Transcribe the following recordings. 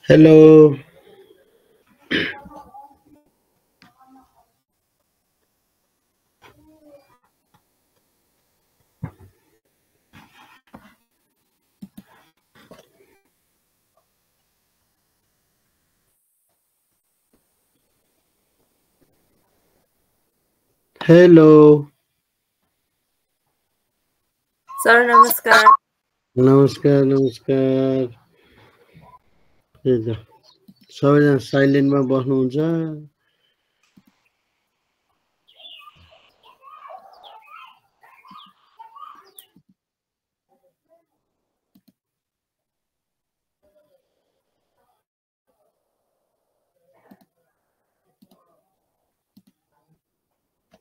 Hello, hello. Sir नमस्कार। नमस्कार, नमस्कार। त्यही त सबैजना साइलेन्टमा बस्नुहुन्छ।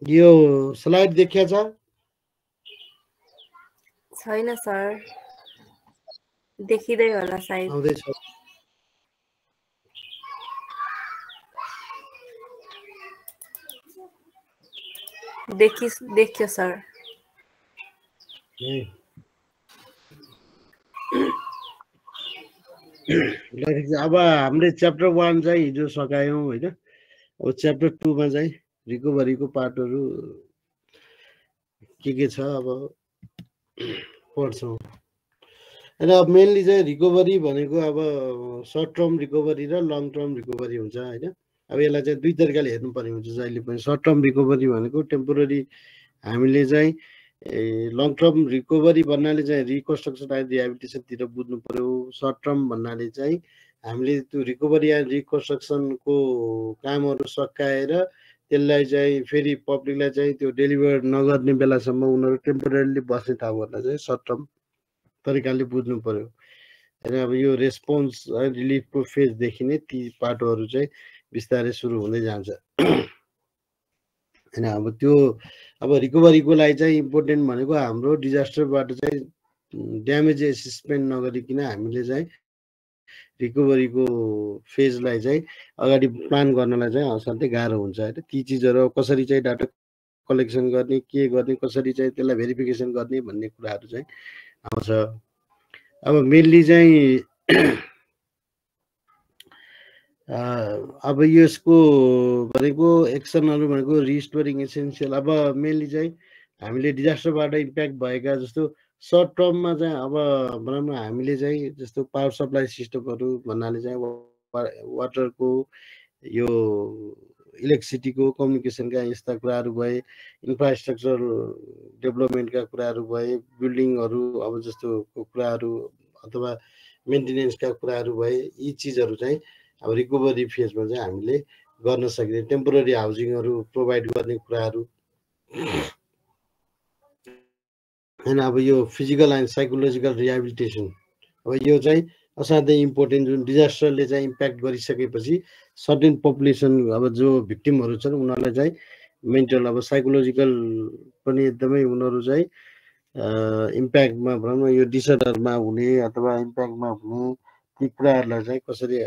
यो स्लाइड देखिया छ? छैन सर, देखिँदै होला सायद। आउँदैछ। देखियो सर। ल ठिक छ। अब हामीले च्याप्टर 1 चाहिँ हिजो सकायौँ होइन। अब च्याप्टर 2 मा चाहिँ रिकभरीको पार्टहरू के छ अब पढ्छौँ। होइन, अब मेनली चाहिँ रिकभरी भनेको अब सर्ट टर्म रिकभरी र लङ टर्म रिकभरी हुन्छ होइन। अब यसलाई चाहिँ दुई तरिकाले हेर्नुपर्ने हुन्छ जहिले पनि। सर्ट टर्म रिकभरी भनेको टेम्पोररी हामीले चाहिँ लङ टर्म रिकभरी भन्नाले चाहिँ रिकन्स्ट्रक्सन एन्ड रिहेबिलिटेसनतिर बुझ्नु पर्यो। सर्ट टर्म भन्नाले चाहिँ हामीले त्यो रिकभरी एन्ड रिकन्स्ट्रक्सनको कामहरू सकाएर त्यसलाई चाहिँ फेरि पब्लिकलाई चाहिँ त्यो डेलिभर नगर्ने बेलासम्म उनीहरू टेम्पोररीली बस्ने ठाउँहरूलाई चाहिँ सर्ट टर्म तरिकाले बुझ्नु पर्यो। होइन, अब यो रेस्पोन्स रिलिफको फेजदेखि नै ती पाटोहरू चाहिँ बिस्तारै सुरु हुँदै जान्छ। होइन, अब त्यो अब रिकभरीको लागि चाहिँ इम्पोर्टेन्ट भनेको हाम्रो डिजास्टरबाट चाहिँ ड्यामेज एसेसमेन्ट नगरिकन हामीले चाहिँ रिकभरीको फेजलाई चाहिँ अगाडि प्लान गर्नलाई चाहिँ असाध्यै गाह्रो हुन्छ होइन। ती चिजहरू कसरी चाहिँ डाटा कलेक्सन गर्ने, के गर्ने, कसरी चाहिँ त्यसलाई भेरिफिकेसन गर्ने भन्ने कुराहरू चाहिँ आउँछ। अब मेनली चाहिँ अब यसको भनेको एक्सनहरू भनेको रिस्टोरिङ एसेन्सियल। अब मेनली चाहिँ हामीले डिजास्टरबाट इम्प्याक्ट भएका जस्तो सर्ट टर्ममा चाहिँ अब भनौँ न हामीले चाहिँ जस्तो पावर सप्लाई सिस्टमहरू भन्नाले चाहिँ वाटरको, यो इलेक्ट्रिसिटीको, कम्युनिकेसनका यस्ता कुराहरू भए, इन्फ्रास्ट्रक्चर डेभलपमेन्टका कुराहरू भए, बिल्डिङहरू अब जस्तो कुराहरू अथवा मेन्टेनेन्सका कुराहरू भए, यी चिजहरू चाहिँ अब रिकभरी फेजमा चाहिँ हामीले गर्न सकिने टेम्पोररी हाउसिङहरू प्रोभाइड गर्ने कुराहरू होइन। अब यो फिजिकल एन्ड साइकोलोजिकल रिहेबिलिटेसन, अब यो चाहिँ असाध्यै इम्पोर्टेन्ट। जुन डिजास्टरले चाहिँ इम्प्याक्ट गरिसकेपछि सर्टेन पपुलेसन अब जो भिक्टिमहरू छन् उनीहरूलाई चाहिँ मेन्टल अब साइकोलोजिकल पनि एकदमै उनीहरू चाहिँ इम्प्याक्टमा भनौँ न यो डिसअर्डरमा हुने अथवा इम्प्याक्टमा हुने ती कुराहरूलाई चाहिँ कसरी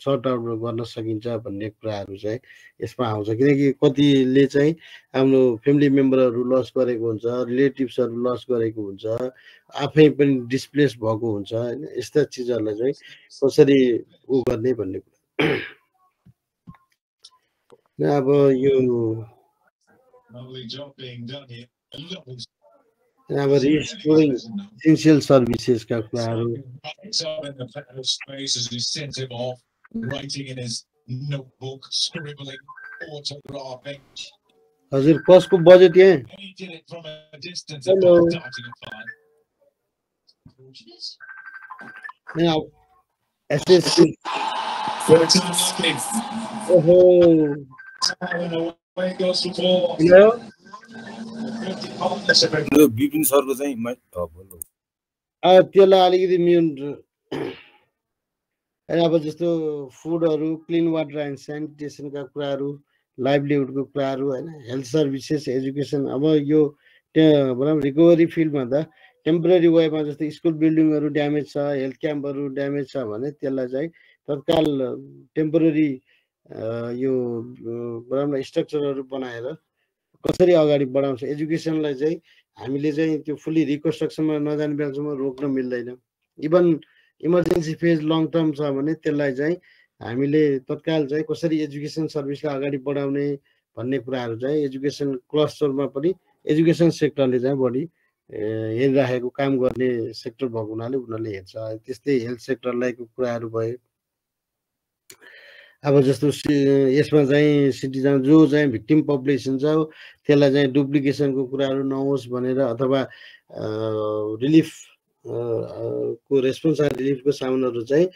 सर्ट आउट गर्न सकिन्छ भन्ने कुराहरू चाहिँ यसमा आउँछ। किनकि कतिले चाहिँ आफ्नो फ्यामिली मेम्बरहरू लस गरेको हुन्छ, रिलेटिभ्सहरू लस गरेको हुन्छ, आफै पनि डिस्प्लेस भएको हुन्छ होइन। यस्ता चिजहरूलाई चाहिँ कसरी गर्ने भन्ने कुरा। अब यो अब रिस्टोरिङ एसेन्सियल सर्भिसेसका कुराहरू हजुर कसको बजेट यहाँ? हेलो एसएससी ओहो हेलो बिपिन सरको चाहिँ त्यसलाई अलिकति म्युट। अब जस्तो फुडहरू, क्लिन वाटर एन्ड सेनिटेसनका कुराहरू, लाइभलीहुडको कुराहरू होइन, हेल्थ सर्भिसेस, एजुकेसन। अब यो भनौँ रिकभरी फिल्डमा त टेम्पोररी वेमा जस्तो स्कुल बिल्डिङहरू ड्यामेज छ, हेल्थ क्याम्पहरू ड्यामेज छ भने त्यसलाई चाहिँ तत्काल टेम्पोररी यो भनौँ न स्ट्रक्चरहरू बनाएर कसरी अगाडि बढाउँछ। एजुकेसनलाई चाहिँ हामीले चाहिँ त्यो फुल्ली रिकन्स्ट्रक्सनमा नजाने बेलासम्म रोक्न मिल्दैन। Even emergency phase long term छ भने त्यसलाई चाहिँ हामीले तत्काल चाहिँ कसरी एजुकेसन सर्भिसलाई अगाडि बढाउने भन्ने कुराहरू चाहिँ एजुकेसन क्लस्टरमा पनि एजुकेसन सेक्टरले चाहिँ बढी हेरिराखेको काम गर्ने सेक्टर भएको हुनाले उनीहरूले हेर्छ। त्यस्तै हेल्थ सेक्टरलाईको कुराहरू भयो। अब जस्तो यसमा चाहिँ सिटिजन जो चाहिँ भिक्टिम पपुलेसन छ त्यसलाई चाहिँ डुप्लिकेसनको कुराहरू नहोस् भनेर अथवा रिलिफ को रेस्पोन्स रिलिफको सामानहरू चाहिँ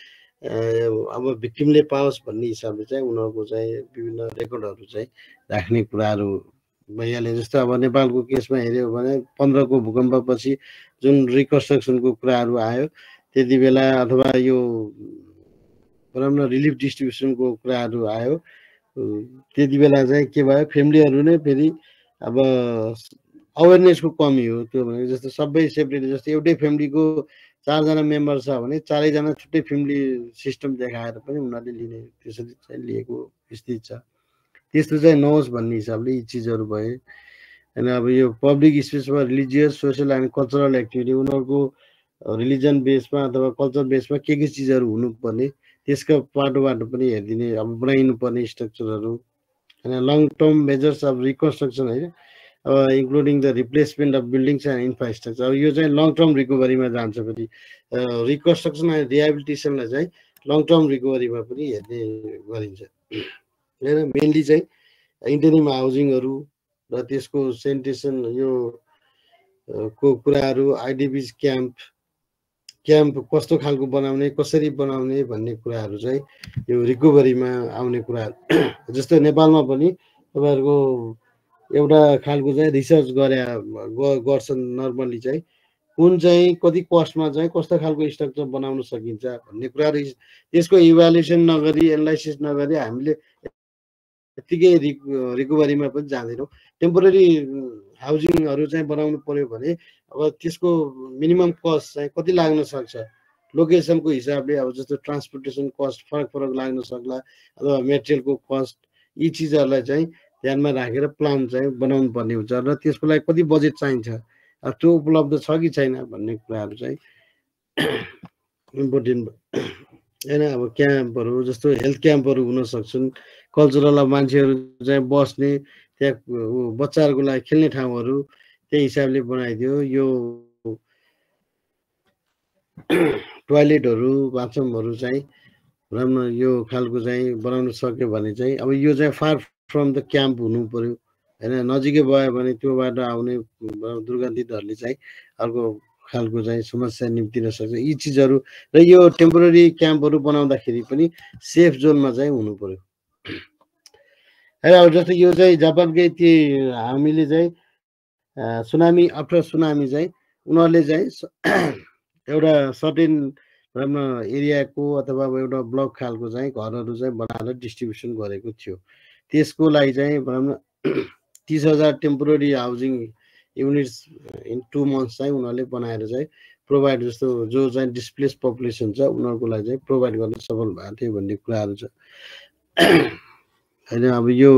अब भिक्टिमले पाओस् भन्ने हिसाबले चाहिँ उनीहरूको चाहिँ विभिन्न रेकर्डहरू चाहिँ राख्ने कुराहरू भइहाल्यो। जस्तो अब नेपालको केसमा हेऱ्यो भने 15 को भूकम्पपछि जुन रिकन्स्ट्रक्सनको कुराहरू आयो त्यति बेला अथवा यो भनौँ न रिलिफ डिस्ट्रिब्युसनको कुराहरू आयो त्यति बेला चाहिँ के भयो फ्यामिलीहरू नै फेरि अब अवेरनेसको कमी हो। त्यो भनेको जस्तो सबै सेपरेट जस्तो एउटै फ्यामिलीको 4 जना मेम्बर छ भने 4 जना छुट्टै फ्यामिली सिस्टम देखाएर पनि उनीहरूले लिने त्यसरी चाहिँ लिएको स्थिति छ। त्यस्तो चाहिँ नहोस् भन्ने हिसाबले यी चिजहरू भए। अनि अब यो पब्लिक स्पेसमा religious social and cultural activity उनीहरूको रिलिजन बेसमा अथवा कल्चर बेसमा के चिजहरू हुनुपर्ने त्यसको पाटोबाट पनि हेरिदिने अब बनाइनु पर्ने स्ट्रक्चरहरू होइन। Long term measures of reconstruction होइन including the replacement of buildings and infrastructure. अब यो चाहिँ लङ टर्म रिकभरीमा जान्छ फेरि रिकन्स्ट्रक्सन एन्ड रिहेबिलिटेसनलाई चाहिँ लङ टर्म रिकभरीमा पनि हेर्ने गरिन्छ होइन। मेनली चाहिँ इन्टरिम हाउसिङहरू र त्यसको सेनिटेसन यो को कुराहरू आइडिपिज क्याम्प कस्तो खालको बनाउने कसरी बनाउने भन्ने कुराहरू चाहिँ यो रिकभरीमा आउने कुराहरू। जस्तो नेपालमा पनि तपाईँहरूको एउटा खालको चाहिँ रिसर्च गर्छन् नर्मली चाहिँ कुन चाहिँ कति कस्टमा चाहिँ कस्तो खालको स्ट्रक्चर बनाउन सकिन्छ भन्ने कुराहरू त्यसको इभ्यालुएसन नगरी एनालाइसिस नगरी हामीले यत्तिकै रिकभरीमा पनि जाँदैनौँ। टेम्पोररी हाउसिङहरू चाहिँ बनाउनु पर्यो भने अब त्यसको मिनिमम कस्ट चाहिँ कति लाग्न सक्छ लोकेसनको हिसाबले। अब जस्तो ट्रान्सपोर्टेसन कस्ट फरक लाग्न सक्ला अथवा मेटेरियलको कस्ट यी चिजहरूलाई चाहिँ ध्यानमा राखेर प्लान चाहिँ बनाउनु पर्ने हुन्छ र त्यसको लागि कति बजेट चाहिन्छ त्यो उपलब्ध छ कि छैन भन्ने कुराहरू चाहिँ इम्पोर्टेन्ट होइन। अब क्याम्पहरू जस्तो हेल्थ क्याम्पहरू हुन सक्छन् कल्चरल अब मान्छेहरू चाहिँ बस्ने त्यहाँ बच्चाहरूको लागि खेल्ने ठाउँहरू त्यही हिसाबले बनाइदियो। यो टोयलेटहरू बाथरुमहरू चाहिँ भनौँ न यो खालको चाहिँ बनाउन सक्यो भने चाहिँ अब यो चाहिँ फार फ्रम द क्याम्प हुनु पर्यो होइन। नजिकै भयो भने त्योबाट आउने दुर्गन्धितहरूले चाहिँ अर्को खालको चाहिँ समस्या निम्तिन सक्छ। यी चिजहरू र यो टेम्पोररी क्याम्पहरू बनाउँदाखेरि पनि सेफ जोनमा चाहिँ हुनु पर्यो है। अब जस्तो यो चाहिँ जापानकै त्यो हामीले चाहिँ सुनामी आफ्टर सुनामी चाहिँ उनीहरूले चाहिँ एउटा सर्टेन भनौँ न एरियाको अथवा एउटा ब्लक खालको चाहिँ घरहरू चाहिँ बनाएर डिस्ट्रिब्युसन गरेको थियो। त्यसको लागि चाहिँ भनौँ न 30,000 temporary housing units in 2 months चाहिँ उनीहरूले बनाएर चाहिँ प्रोभाइड जस्तो जो चाहिँ डिस्प्लेस पपुलेसन छ उनीहरूको लागि चाहिँ प्रोभाइड गर्न सफल भएको थियो भन्ने कुराहरू छ होइन। अब यो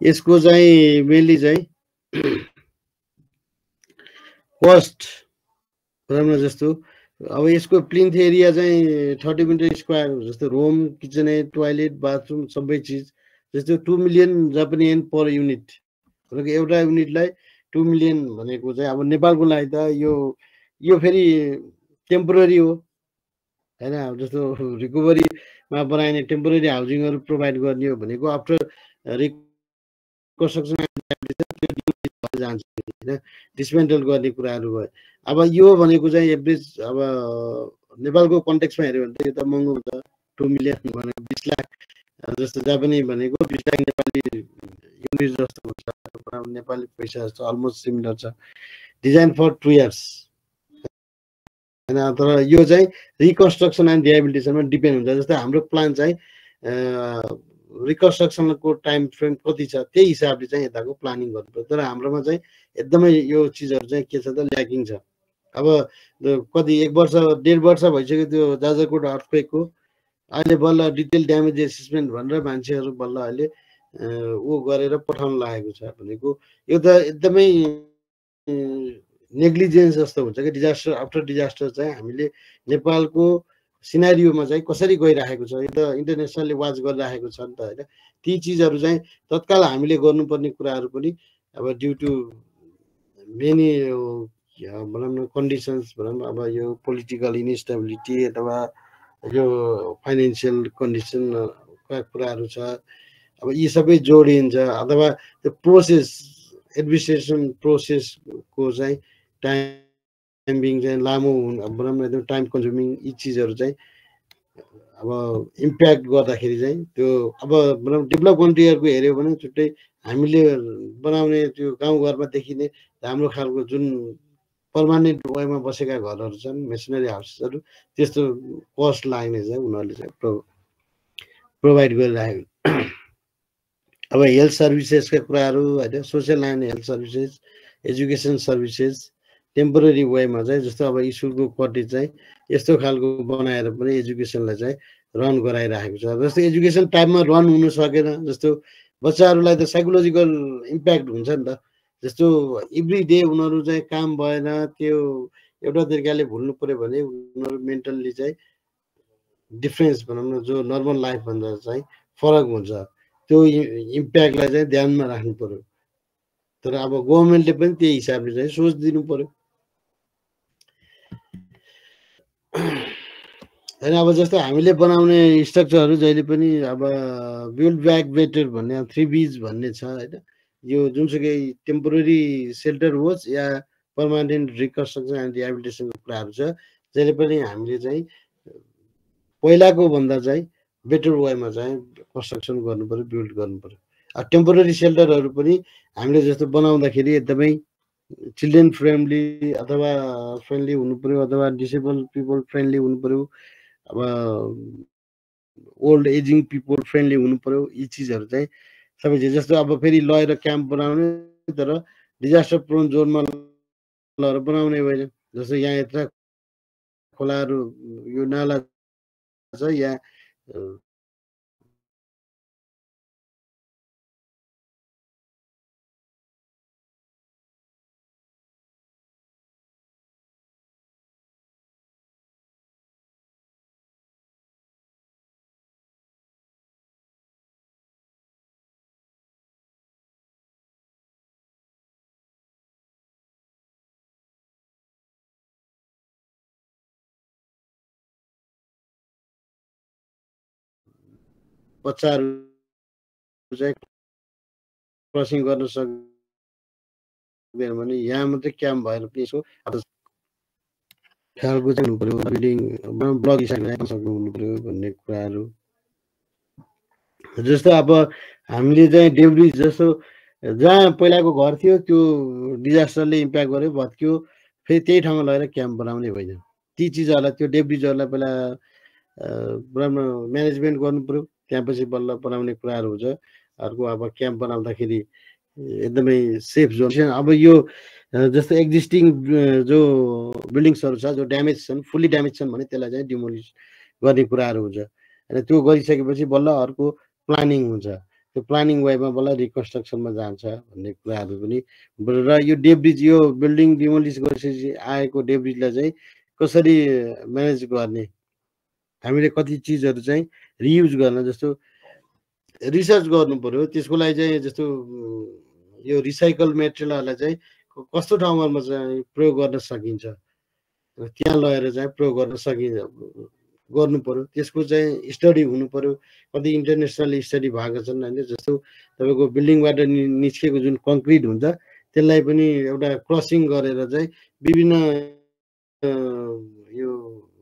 यसको चाहिँ मेनली चाहिँ कस्ट भनौँ न जस्तो अब यसको प्लिन्थ एरिया चाहिँ 30 मिटर स्क्वायर जस्तो रूम किचन टोयलेट बाथरुम सबै चिज जस्तो 2 मिलियन जापानी येन पर युनिट भनेको एउटा युनिटलाई 2 मिलियन भनेको चाहिँ अब नेपालको लागि त यो फेरि टेम्पोररी हो होइन। अब जस्तो रिकभरीमा बनाइने टेम्पोररी हाउसिङहरू प्रोभाइड गर्ने हो भनेको आफ्टर रिकन्स्ट्रक्सन जान्छ होइन डिसमेन्टल गर्ने कुराहरू भयो। अब यो भनेको चाहिँ एभरेज अब नेपालको कन्टेक्समा हेऱ्यो भने त यो त महँगो हुन्छ 2 मिलियन भनेको 20 लाख जस्तो जापानी भनेको 20 लाख नेपाली युनिट जस्तो हुन्छ नेपाली पैसा जस्तो अलमोस्ट सिमिलर छ। डिजाइन फर 2 इयर्स होइन। तर यो चाहिँ रिकन्स्ट्रक्सन एन्ड रिहेबिलिटेसनमा डिपेन्ड हुन्छ। जस्तै हाम्रो प्लान चाहिँ रिकन्स्ट्रक्सनको टाइम फ्रेम कति छ त्यही हिसाबले चाहिँ यताको प्लानिङ गर्नुपर्छ। तर हाम्रोमा चाहिँ एकदमै यो चिजहरू चाहिँ के छ त ल्याकिङ छ। अब कति 1 वर्ष 1.5 वर्ष भइसक्यो त्यो जाजरकोट अर्थक्वेकको अहिले बल्ल डिटेल ड्यामेज एसेसमेन्ट भनेर मान्छेहरू बल्ल अहिले ऊ गरेर पठाउन लागेको छ भनेको यो त एकदमै नेग्लिजेन्स जस्तो हुन्छ कि डिजास्टर आफ्टर डिजास्टर चाहिँ हामीले नेपालको सिनारियोमा चाहिँ कसरी गइरहेको छ, यो त इन्टरनेसनलले वाच गरिरहेको छ नि त होइन। ती चिजहरू चाहिँ तत्काल हामीले गर्नुपर्ने कुराहरू पनि अब ड्यु टु मेनी भनौँ न कन्डिसन्स भनौँ, अब यो पोलिटिकल इन्स्टेबिलिटी अथवा यो फाइनेन्सियल कन्डिसनका कुराहरू छ, अब यी सबै जोडिन्छ अथवा त्यो प्रोसेस एडमिनिस्ट्रेसन प्रोसेसको चाहिँ टाइमिङ चाहिँ लामो भनौँ न एकदम टाइम कन्ज्युमिङ, यी चिजहरू चाहिँ अब इम्प्याक्ट गर्दाखेरि चाहिँ त्यो अब भनौँ डेभलप कन्ट्रीहरूको हेऱ्यो भने छुट्टै हामीले बनाउने त्यो गाउँघरमा देखिने हाम्रो खालको जुन पर्मानेन्ट वेमा बसेका घरहरू छन्, मेसिनरी हाउसेसहरू, त्यस्तो कस्ट लाग्ने चाहिँ उनीहरूले चाहिँ प्रोभाइड गरिरहेको। अब हेल्थ सर्भिसेसका कुराहरू होइन, social and health services, education services temporary वेमा चाहिँ जस्तो अब स्कुलको कटेज चाहिँ यस्तो खालको बनाएर पनि एजुकेसनलाई चाहिँ रन गराइरहेको छ। जस्तो एजुकेसन टाइममा रन हुनु सकेन, जस्तो बच्चाहरूलाई त साइकोलोजिकल इम्प्याक्ट हुन्छ नि त। जस्तो एभ्री डे उनीहरू चाहिँ काम भएन, त्यो एउटा तरिकाले भुल्नु पऱ्यो भने उनीहरू मेन्टल्ली चाहिँ डिफ्रेन्स भनौँ न, जो नर्मल लाइफभन्दा चाहिँ फरक हुन्छ। त्यो इम्प्याक्टलाई चाहिँ ध्यानमा राख्नु पर्यो। तर अब गभर्मेन्टले पनि त्यही हिसाबले चाहिँ सोच दिनु पर्यो होइन। अब जस्तो हामीले बनाउने स्ट्रक्चरहरू जहिले पनि अब बिल्ड ब्याक बेटर भन्ने 3Bs भन्ने छ होइन। यो जुनसुकै टेम्पोररी सेल्टर होस् या पर्मानेन्ट रिकन्स्ट्रक्सन एन्ड रिहेबिलिटेसनको कुराहरू छ, जहिले पनि हामीले चाहिँ पहिलाको भन्दा चाहिँ बेटर वेमा चाहिँ कन्स्ट्रक्सन गर्नु पर्यो, बिल्ड गर्नु पर्यो। टेम्पोररी सेल्टरहरू पनि हामीले जस्तो बनाउँदाखेरि एकदमै चिल्ड्रेन फ्रेन्डली अथवा फ्रेन्डली हुनु पर्यो, अथवा डिसेबल पिपल फ्रेन्डली हुनु पर्यो, अब ओल्ड एजिङ पिपल फ्रेन्डली हुनु पर्यो। यी चिजहरू चाहिँ सबै चिज जस्तो अब फेरि लगेर क्याम्प बनाउने तर डिजास्टर प्रोन जोनमा लगेर बनाउने होइन। जस्तो यहाँ यत्र खोलाहरू यो नाला छ यहाँ बच्चाहरू चाहिँ क्रसिङ गर्न सक्दैन भने यहाँ मात्रै क्याम्प भएर पनि यसो खालको चाहिँ हुनु पर्यो, बिल्डिङ ब्लक हिसाबले सक्नु हुनु पर्यो भन्ने कुराहरू। जस्तो अब हामीले चाहिँ डेब्री जस्तो जहाँ पहिलाको घर थियो त्यो डिजास्टरले इम्प्याक्ट गर्यो, भत्क्यो, फेरि त्यही ठाउँमा लगेर क्याम्प बनाउने होइन। ती चिजहरूलाई त्यो डेब्रिजहरूलाई पहिला म्यानेजमेन्ट गर्नु पर्यो, त्यहाँपछि बल्ल बनाउने कुराहरू हुन्छ। अर्को अब क्याम्प बनाउँदाखेरि एकदमै सेफ जोन। अब यो जस्तो एक्जिस्टिङ जो बिल्डिङ्सहरू छ जो ड्यामेज छन्, फुल्ली ड्यामेज छन् भने त्यसलाई चाहिँ डिमोलिस गर्ने कुराहरू हुन्छ होइन। त्यो गरिसकेपछि बल्ल अर्को प्लानिङ हुन्छ, त्यो प्लानिङ वेमा बल्ल रिकन्स्ट्रक्सनमा जान्छ भन्ने कुराहरू पनि। र यो डेब्रिज यो बिल्डिङ डिमोलिस गरिसकेपछि आएको डेब्रिजलाई चाहिँ कसरी म्यानेज गर्ने, हामीले कति चिजहरू चाहिँ रियुज गर्न, जस्तो रिसर्च गर्नु पर्यो। त्यसको लागि चाहिँ जस्तो यो रिसाइकल मेटेरियलहरूलाई चाहिँ कस्तो ठाउँमा चाहिँ प्रयोग गर्न सकिन्छ, त्यहाँ लगेर चाहिँ प्रयोग गर्न गर्नु पर्यो। त्यसको चाहिँ स्टडी हुनु पर्यो, कति इन्टरनेसनल स्टडी भएको छन् होइन। जस्तो तपाईँको बिल्डिङबाट निस्केको जुन कङ्क्रिट हुन्छ त्यसलाई पनि एउटा क्रसिङ गरेर चाहिँ विभिन्न यो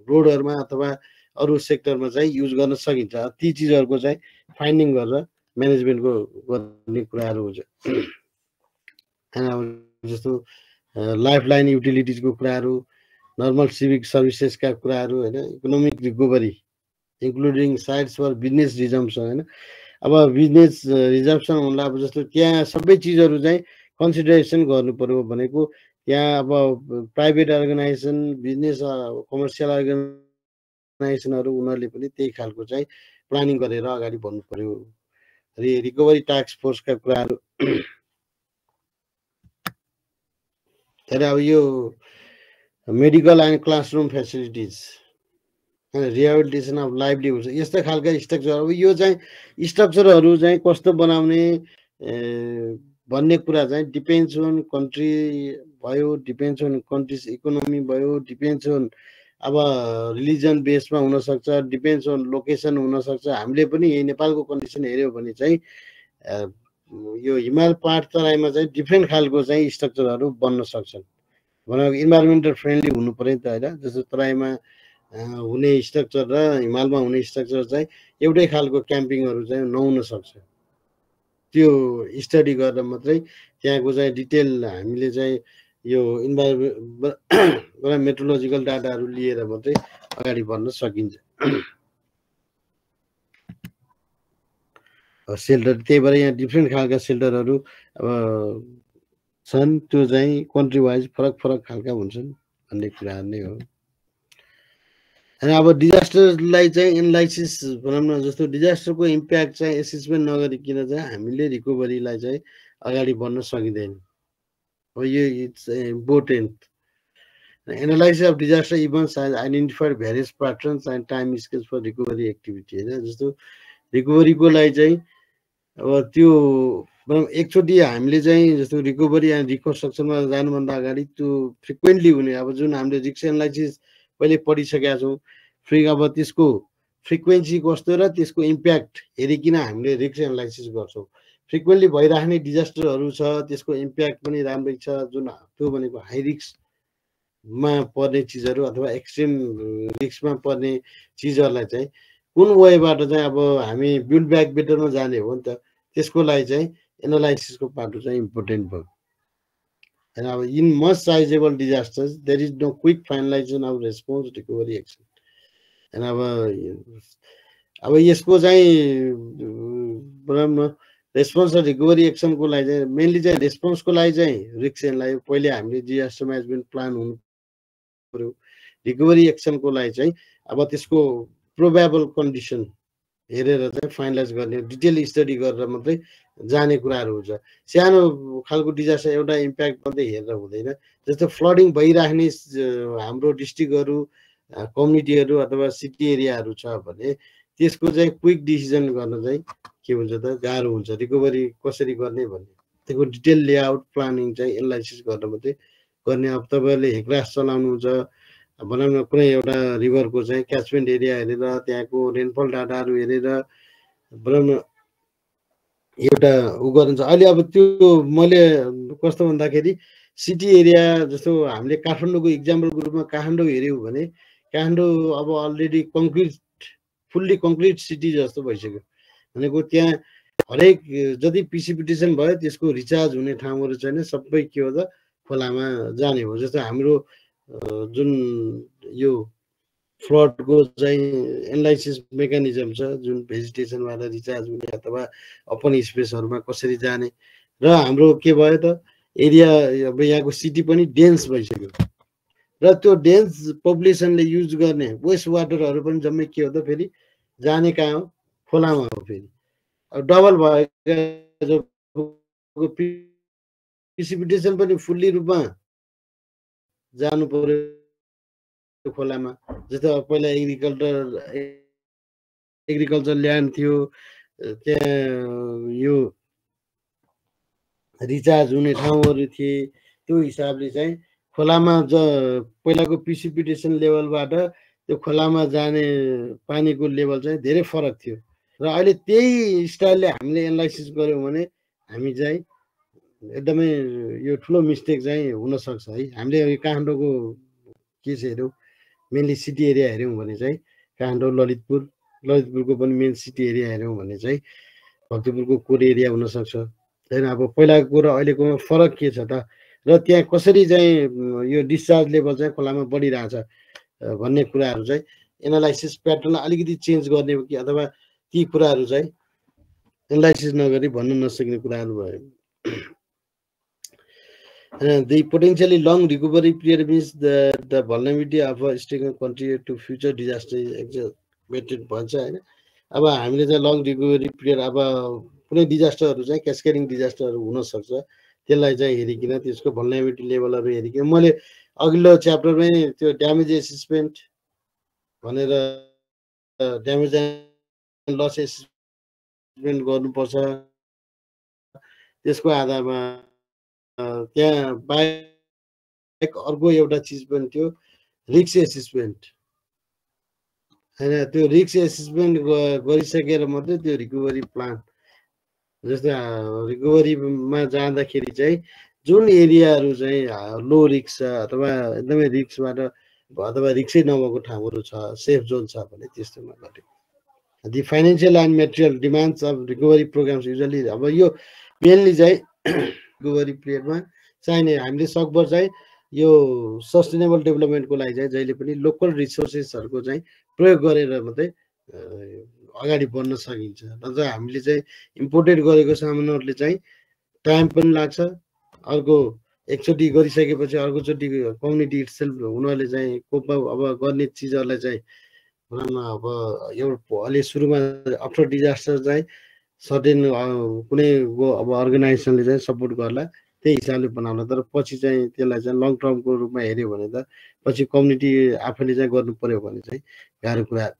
रोडहरूमा अथवा अरू सेक्टरमा चाहिँ युज गर्न सकिन्छ। ती चिजहरूको चाहिँ फाइन्डिङ गरेर म्यानेजमेन्टको गर्ने कुराहरू हुन्छ। जस्तो लाइफ लाइन युटिलिटिजको कुराहरू, नर्मल सिभिक सर्भिसेसका कुराहरू होइन, economic recovery including sites for business resumption होइन। अब बिजनेस रिजम्सन हुँदा अब जस्तो त्यहाँ सबै चिजहरू चाहिँ कन्सिडरेसन गर्नु पर्यो भनेको, त्यहाँ अब प्राइभेट अर्गनाइजेसन, बिजनेस कमर्सियल अर्गनाइजेसनहरू उनीहरूले पनि त्यही खालको चाहिँ प्लानिङ गरेर अगाडि बढ्नु पर्यो। रिकभरी टास्क फोर्सका कुराहरू। तर अब यो medical and classroom facilities rehabilitation of livelihood यस्ता खालका स्ट्रक्चर। अब यो चाहिँ स्ट्रक्चरहरू चाहिँ कस्तो बनाउने भन्ने कुरा चाहिँ डिपेन्ड्स अन कन्ट्री भयो, डिपेन्ड्स अन कन्ट्रिज इकोनोमी भयो, डिपेन्ड्स अन अब रिलिजन बेसमा हुनसक्छ, डिपेन्ड्स अन लोकेसन हुनसक्छ। हामीले पनि यही नेपालको कन्डिसन हेऱ्यौँ भने चाहिँ यो हिमाल पहाड तराईमा चाहिँ डिफ्रेन्ट खालको चाहिँ स्ट्रक्चरहरू बन्न सक्छन्। भनौँ इन्भाइरोमेन्टल फ्रेन्डली हुनु पऱ्यो नि त होइन। जस्तो तराईमा हुने स्ट्रक्चर र हिमालमा हुने स्ट्रक्चर चाहिँ एउटै खालको क्याम्पिङहरू चाहिँ नहुन सक्छ। त्यो स्टडी गरेर मात्रै त्यहाँको चाहिँ डिटेल हामीले चाहिँ यो मेट्रोलोजिकल डाटाहरू लिएर मात्रै अगाडि बढ्न सकिन्छ। सेल्टर त्यही भएर यहाँ डिफ्रेन्ट खालका सेल्टरहरू अब छन्, त्यो चाहिँ कन्ट्री वाइज फरक फरक खालका हुन्छन् भन्ने कुराहरू नै हो। अनि अब डिजास्टरलाई चाहिँ एनालाइसिस भनौँ न, जस्तो डिजास्टरको इम्प्याक्ट चाहिँ एसेसमेन्ट नगरिकन चाहिँ हामीले रिकभरीलाई चाहिँ अगाडि बढ्न सकिँदैन। हो यो it's important. Analysis of disaster events has identified various patterns and time scales for recovery activity होइन। जस्तो रिकभरीको लागि चाहिँ अब त्यो एकचोटि हामीले चाहिँ जस्तो रिकभरी एन्ड रिकन्स्ट्रक्सनमा जानुभन्दा अगाडि त्यो फ्रिक्वेन्टली हुने अब जुन हामीले रिस्क एनालाइसिस पहिले पढिसकेका छौँ, अब त्यसको फ्रिक्वेन्सी कस्तो र त्यसको इम्प्याक्ट हेरिकन हामीले रिस्क एनालाइसिस गर्छौँ। फ्रिक्वेन्टली भइराख्ने डिजास्टरहरू छ, त्यसको इम्प्याक्ट पनि राम्रै छ, जुन त्यो भनेको हाई रिस्कमा पर्ने चिजहरू अथवा एक्सट्रिम रिस्कमा पर्ने चिजहरूलाई चाहिँ कुन वेबाट चाहिँ अब हामी बिल्ड ब्याक बेटरमा जाने हो नि त, त्यसको लागि चाहिँ एनालाइसिसको पाटो चाहिँ इम्पोर्टेन्ट भयो। And in most sizable disasters, there is no quick finalization of response recovery action. And अब यसको चाहिँ भनौँ न रेस्पोन्स र रिकभरी एक्सनको लागि चाहिँ मेनली चाहिँ रेस्पोन्सको लागि चाहिँ रिस्क एनालाइसिस पहिले हामीले डिजास्टर म्यानेजमेन्ट प्लान हुनु पर्यो। रिकभरी एक्सनको लागि चाहिँ अब त्यसको प्रोबेबल कन्डिसन हेरेर चाहिँ फाइनलाइज गर्ने डिटेल स्टडी गरेर मात्रै जाने कुराहरू हुन्छ। सानो खालको डिजास्टर एउटा इम्प्याक्ट मात्रै हेरेर हुँदैन। जस्तो फ्लडिङ भइराख्ने हाम्रो डिस्ट्रिक्टहरू, कम्युनिटीहरू अथवा सिटी एरियाहरू छ भने त्यसको चाहिँ क्विक डिसिजन गर्न चाहिँ के हुन्छ त गाह्रो हुन्छ। रिकभरी कसरी गर्ने भन्ने त्यसको डिटेल लेआउट प्लानिङ चाहिँ एनालाइसिस गरेर मात्रै गर्ने। अब तपाईँहरूले हेक्रास चलाउनुहुन्छ, भनौँ न कुनै एउटा रिभरको चाहिँ क्याचमेन्ट एरिया हेरेर त्यहाँको रेनफल डाटाहरू हेरेर भनौँ न एउटा उ गर्नुहुन्छ। अहिले अब त्यो मैले कस्तो भन्दाखेरि सिटी एरिया जस्तो हामीले काठमाडौँको इक्जाम्पलको रूपमा काठमाडौँ हेऱ्यौँ भने काठमाडौँ अब अलरेडी फुल्ली कङ्क्रिट सिटी जस्तो भइसक्यो। भनेको त्यहाँ हरेक जति प्रिसिपिटेसन भयो त्यसको रिचार्ज हुने ठाउँहरू छैन, सबै के हो त खोलामा जाने हो। जस्तो हाम्रो जुन यो फ्लडको चाहिँ एनालाइसिस मेकानिजम छ, जुन भेजिटेसनबाट रिचार्ज हुने अथवा ओपन स्पेसहरूमा कसरी जाने, र हाम्रो के भयो त एरिया अब यहाँको सिटी पनि डेन्स भइसक्यो र त्यो डेन्स पपुलेसनले युज गर्ने वेस्ट वाटरहरू पनि जम्मै के हो त फेरि जाने कहाँ हो, खोलामा हो। फेरि अब डबल भएको प्रिसिपिटेसन पनि फुल्ली रूपमा जानु पर्यो खोलामा। जस्तो पहिला एग्रिकल्चर ल्यान्ड थियो, त्यहाँ यो रिचार्ज हुने ठाउँहरू थिए, त्यो हिसाबले चाहिँ खोलामा पहिलाको प्रिसिपिटेसन लेभलबाट त्यो खोलामा जाने पानीको लेभल चाहिँ धेरै फरक थियो। र अहिले त्यही स्टाइलले हामीले एनालाइसिस गऱ्यौँ भने हामी चाहिँ एकदमै यो ठुलो मिस्टेक चाहिँ हुनसक्छ है। हामीले काठमाडौँको केस हेऱ्यौँ, मेनली सिटी एरिया हेऱ्यौँ भने चाहिँ काठमाडौँ, ललितपुरको पनि मेन सिटी एरिया हेऱ्यौँ भने चाहिँ भक्तपुरको कोर एरिया हुनसक्छ होइन। अब पहिलाको र अहिलेकोमा फरक के छ त, र त्यहाँ कसरी चाहिँ यो डिस्चार्ज लेभल चाहिँ खोलामा बढिरहेछ भन्ने कुराहरू चाहिँ एनालाइसिस प्याटर्नलाई अलिकति चेन्ज गर्ने हो कि अथवा ती कुराहरू चाहिँ एनालाइसिस नगरी भन्न नसक्ने कुराहरू भयो। The potentially long recovery period means the vulnerability of a state country to future disaster is exacerbated भन्छ होइन। अब हामीले चाहिँ लङ रिकभरी पिरियड अब कुनै डिजास्टरहरू चाहिँ क्यास्केडिङ डिजास्टरहरू हुनसक्छ, त्यसलाई चाहिँ हेरिकन त्यसको भल्नेबिलिटी लेभलहरू हेरिकन मैले अघिल्लो च्याप्टरमै त्यो ड्यामेज एसेसमेन्ट भनेर ड्यामेज एन्ड लस एसेसमेन्ट गर्नुपर्छ। त्यसको आधारमा त्यहाँ बाहेक अर्को एउटा चिज पनि थियो रिस्क एसेसमेन्ट होइन। त्यो रिस्क एसेसमेन्ट गरिसकेर मात्रै त्यो रिकभरी प्लान, जस्तै रिकभरीमा जाँदाखेरि चाहिँ जुन एरियाहरू चाहिँ लो रिस्क छ अथवा एकदमै रिस्कबाट अथवा रिस्कै नभएको ठाउँहरू छ, सेफ जोन छ भने त्यस्तोमा गरेको। The financial and material demands of recovery programmes usually, अब यो मेनली चाहिँ रिकभरी पिरियडमा चाहिने हामीले सकभर चाहिँ यो सस्टेनेबल डेभलपमेन्टको लागि चाहिँ जहिले पनि लोकल रिसोर्सेसहरूको चाहिँ प्रयोग गरेर मात्रै अगाडि बढ्न सकिन्छ। नत्र हामीले चाहिँ इम्पोर्टेड गरेको सामानहरूले चाहिँ टाइम पनि लाग्छ। अर्को एकचोटि गरिसकेपछि अर्कोचोटि कम्युनिटी इटसेल्फ उनीहरूले चाहिँ कोप अब गर्ने चिजहरूलाई चाहिँ भनौँ न अब एउटा अलि सुरुमा आफ्टर डिजास्टर चाहिँ सर्टेन कुनै अब अर्गनाइजेसनले चाहिँ सपोर्ट गर्ला, त्यही हिसाबले बनाउला। तर पछि चाहिँ त्यसलाई चाहिँ लङ टर्मको रूपमा हेऱ्यो भने त पछि कम्युनिटी आफैले चाहिँ गर्नु पर्यो भने चाहिँ गाह्रो कुरा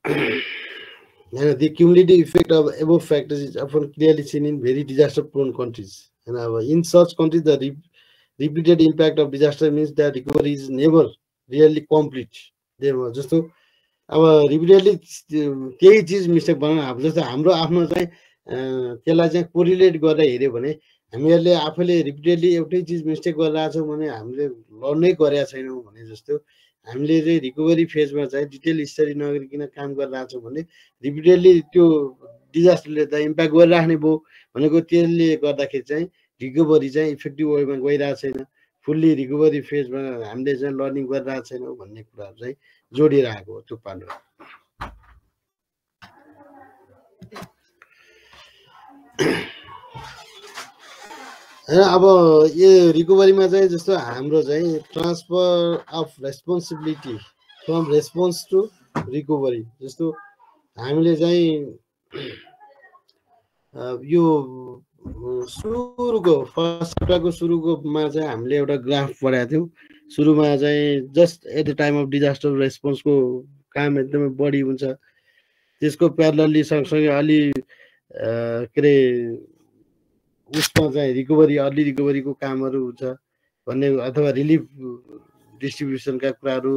होइन। The cumulative effect of above factors is often clearly seen in very disaster-prone countries. And in such countries, the repeated impact of disaster means that recovery is never really complete. जस्तो अब रिपिटेडली केही चिज mistake बनाउनु, अब जस्तो हाम्रो आफ्नो चाहिँ त्यसलाई चाहिँ कोरिलेट गरेर हेऱ्यो भने हामीहरूले आफैले रिपिटेडली एउटै चिज मिस्टेक गरिरहेछौँ भने हामीले लर्नै गरेका छैनौँ भने जस्तो हामीले चाहिँ रिकभरी फेजमा चाहिँ डिटेल स्टडी नगरिकन काम गरिरहेछौँ भने रिपिटेडली त्यो डिजास्टरले त इम्प्याक्ट गरिराख्ने भयो भनेको त्यसले गर्दाखेरि चाहिँ रिकभरी चाहिँ इफेक्टिभ वेमा गइरहेको छैन। फुल्ली रिकभरी फेजमा हामीले चाहिँ लर्निङ गरिरहेको छैनौँ भन्ने कुराहरू चाहिँ जोडिरहेको हो त्यो पार्ट। अब यो रिकभरीमा चाहिँ जस्तो हाम्रो चाहिँ transfer of responsibility from response to recovery, जस्तो हामीले चाहिँ यो सुरुको फर्स्ट च्याप्टरको सुरुकोमा चाहिँ हामीले एउटा ग्राफ पढाएको थियौँ। सुरुमा चाहिँ just at the time of disaster रेस्पोन्सको काम एकदमै बढी हुन्छ, त्यसको प्यारलली सँगसँगै अलि के अरे उसमा चाहिँ रिकभरी अर्ली रिकभरीको कामहरू हुन्छ भन्ने, अथवा रिलिफ डिस्ट्रिब्युसनका कुराहरू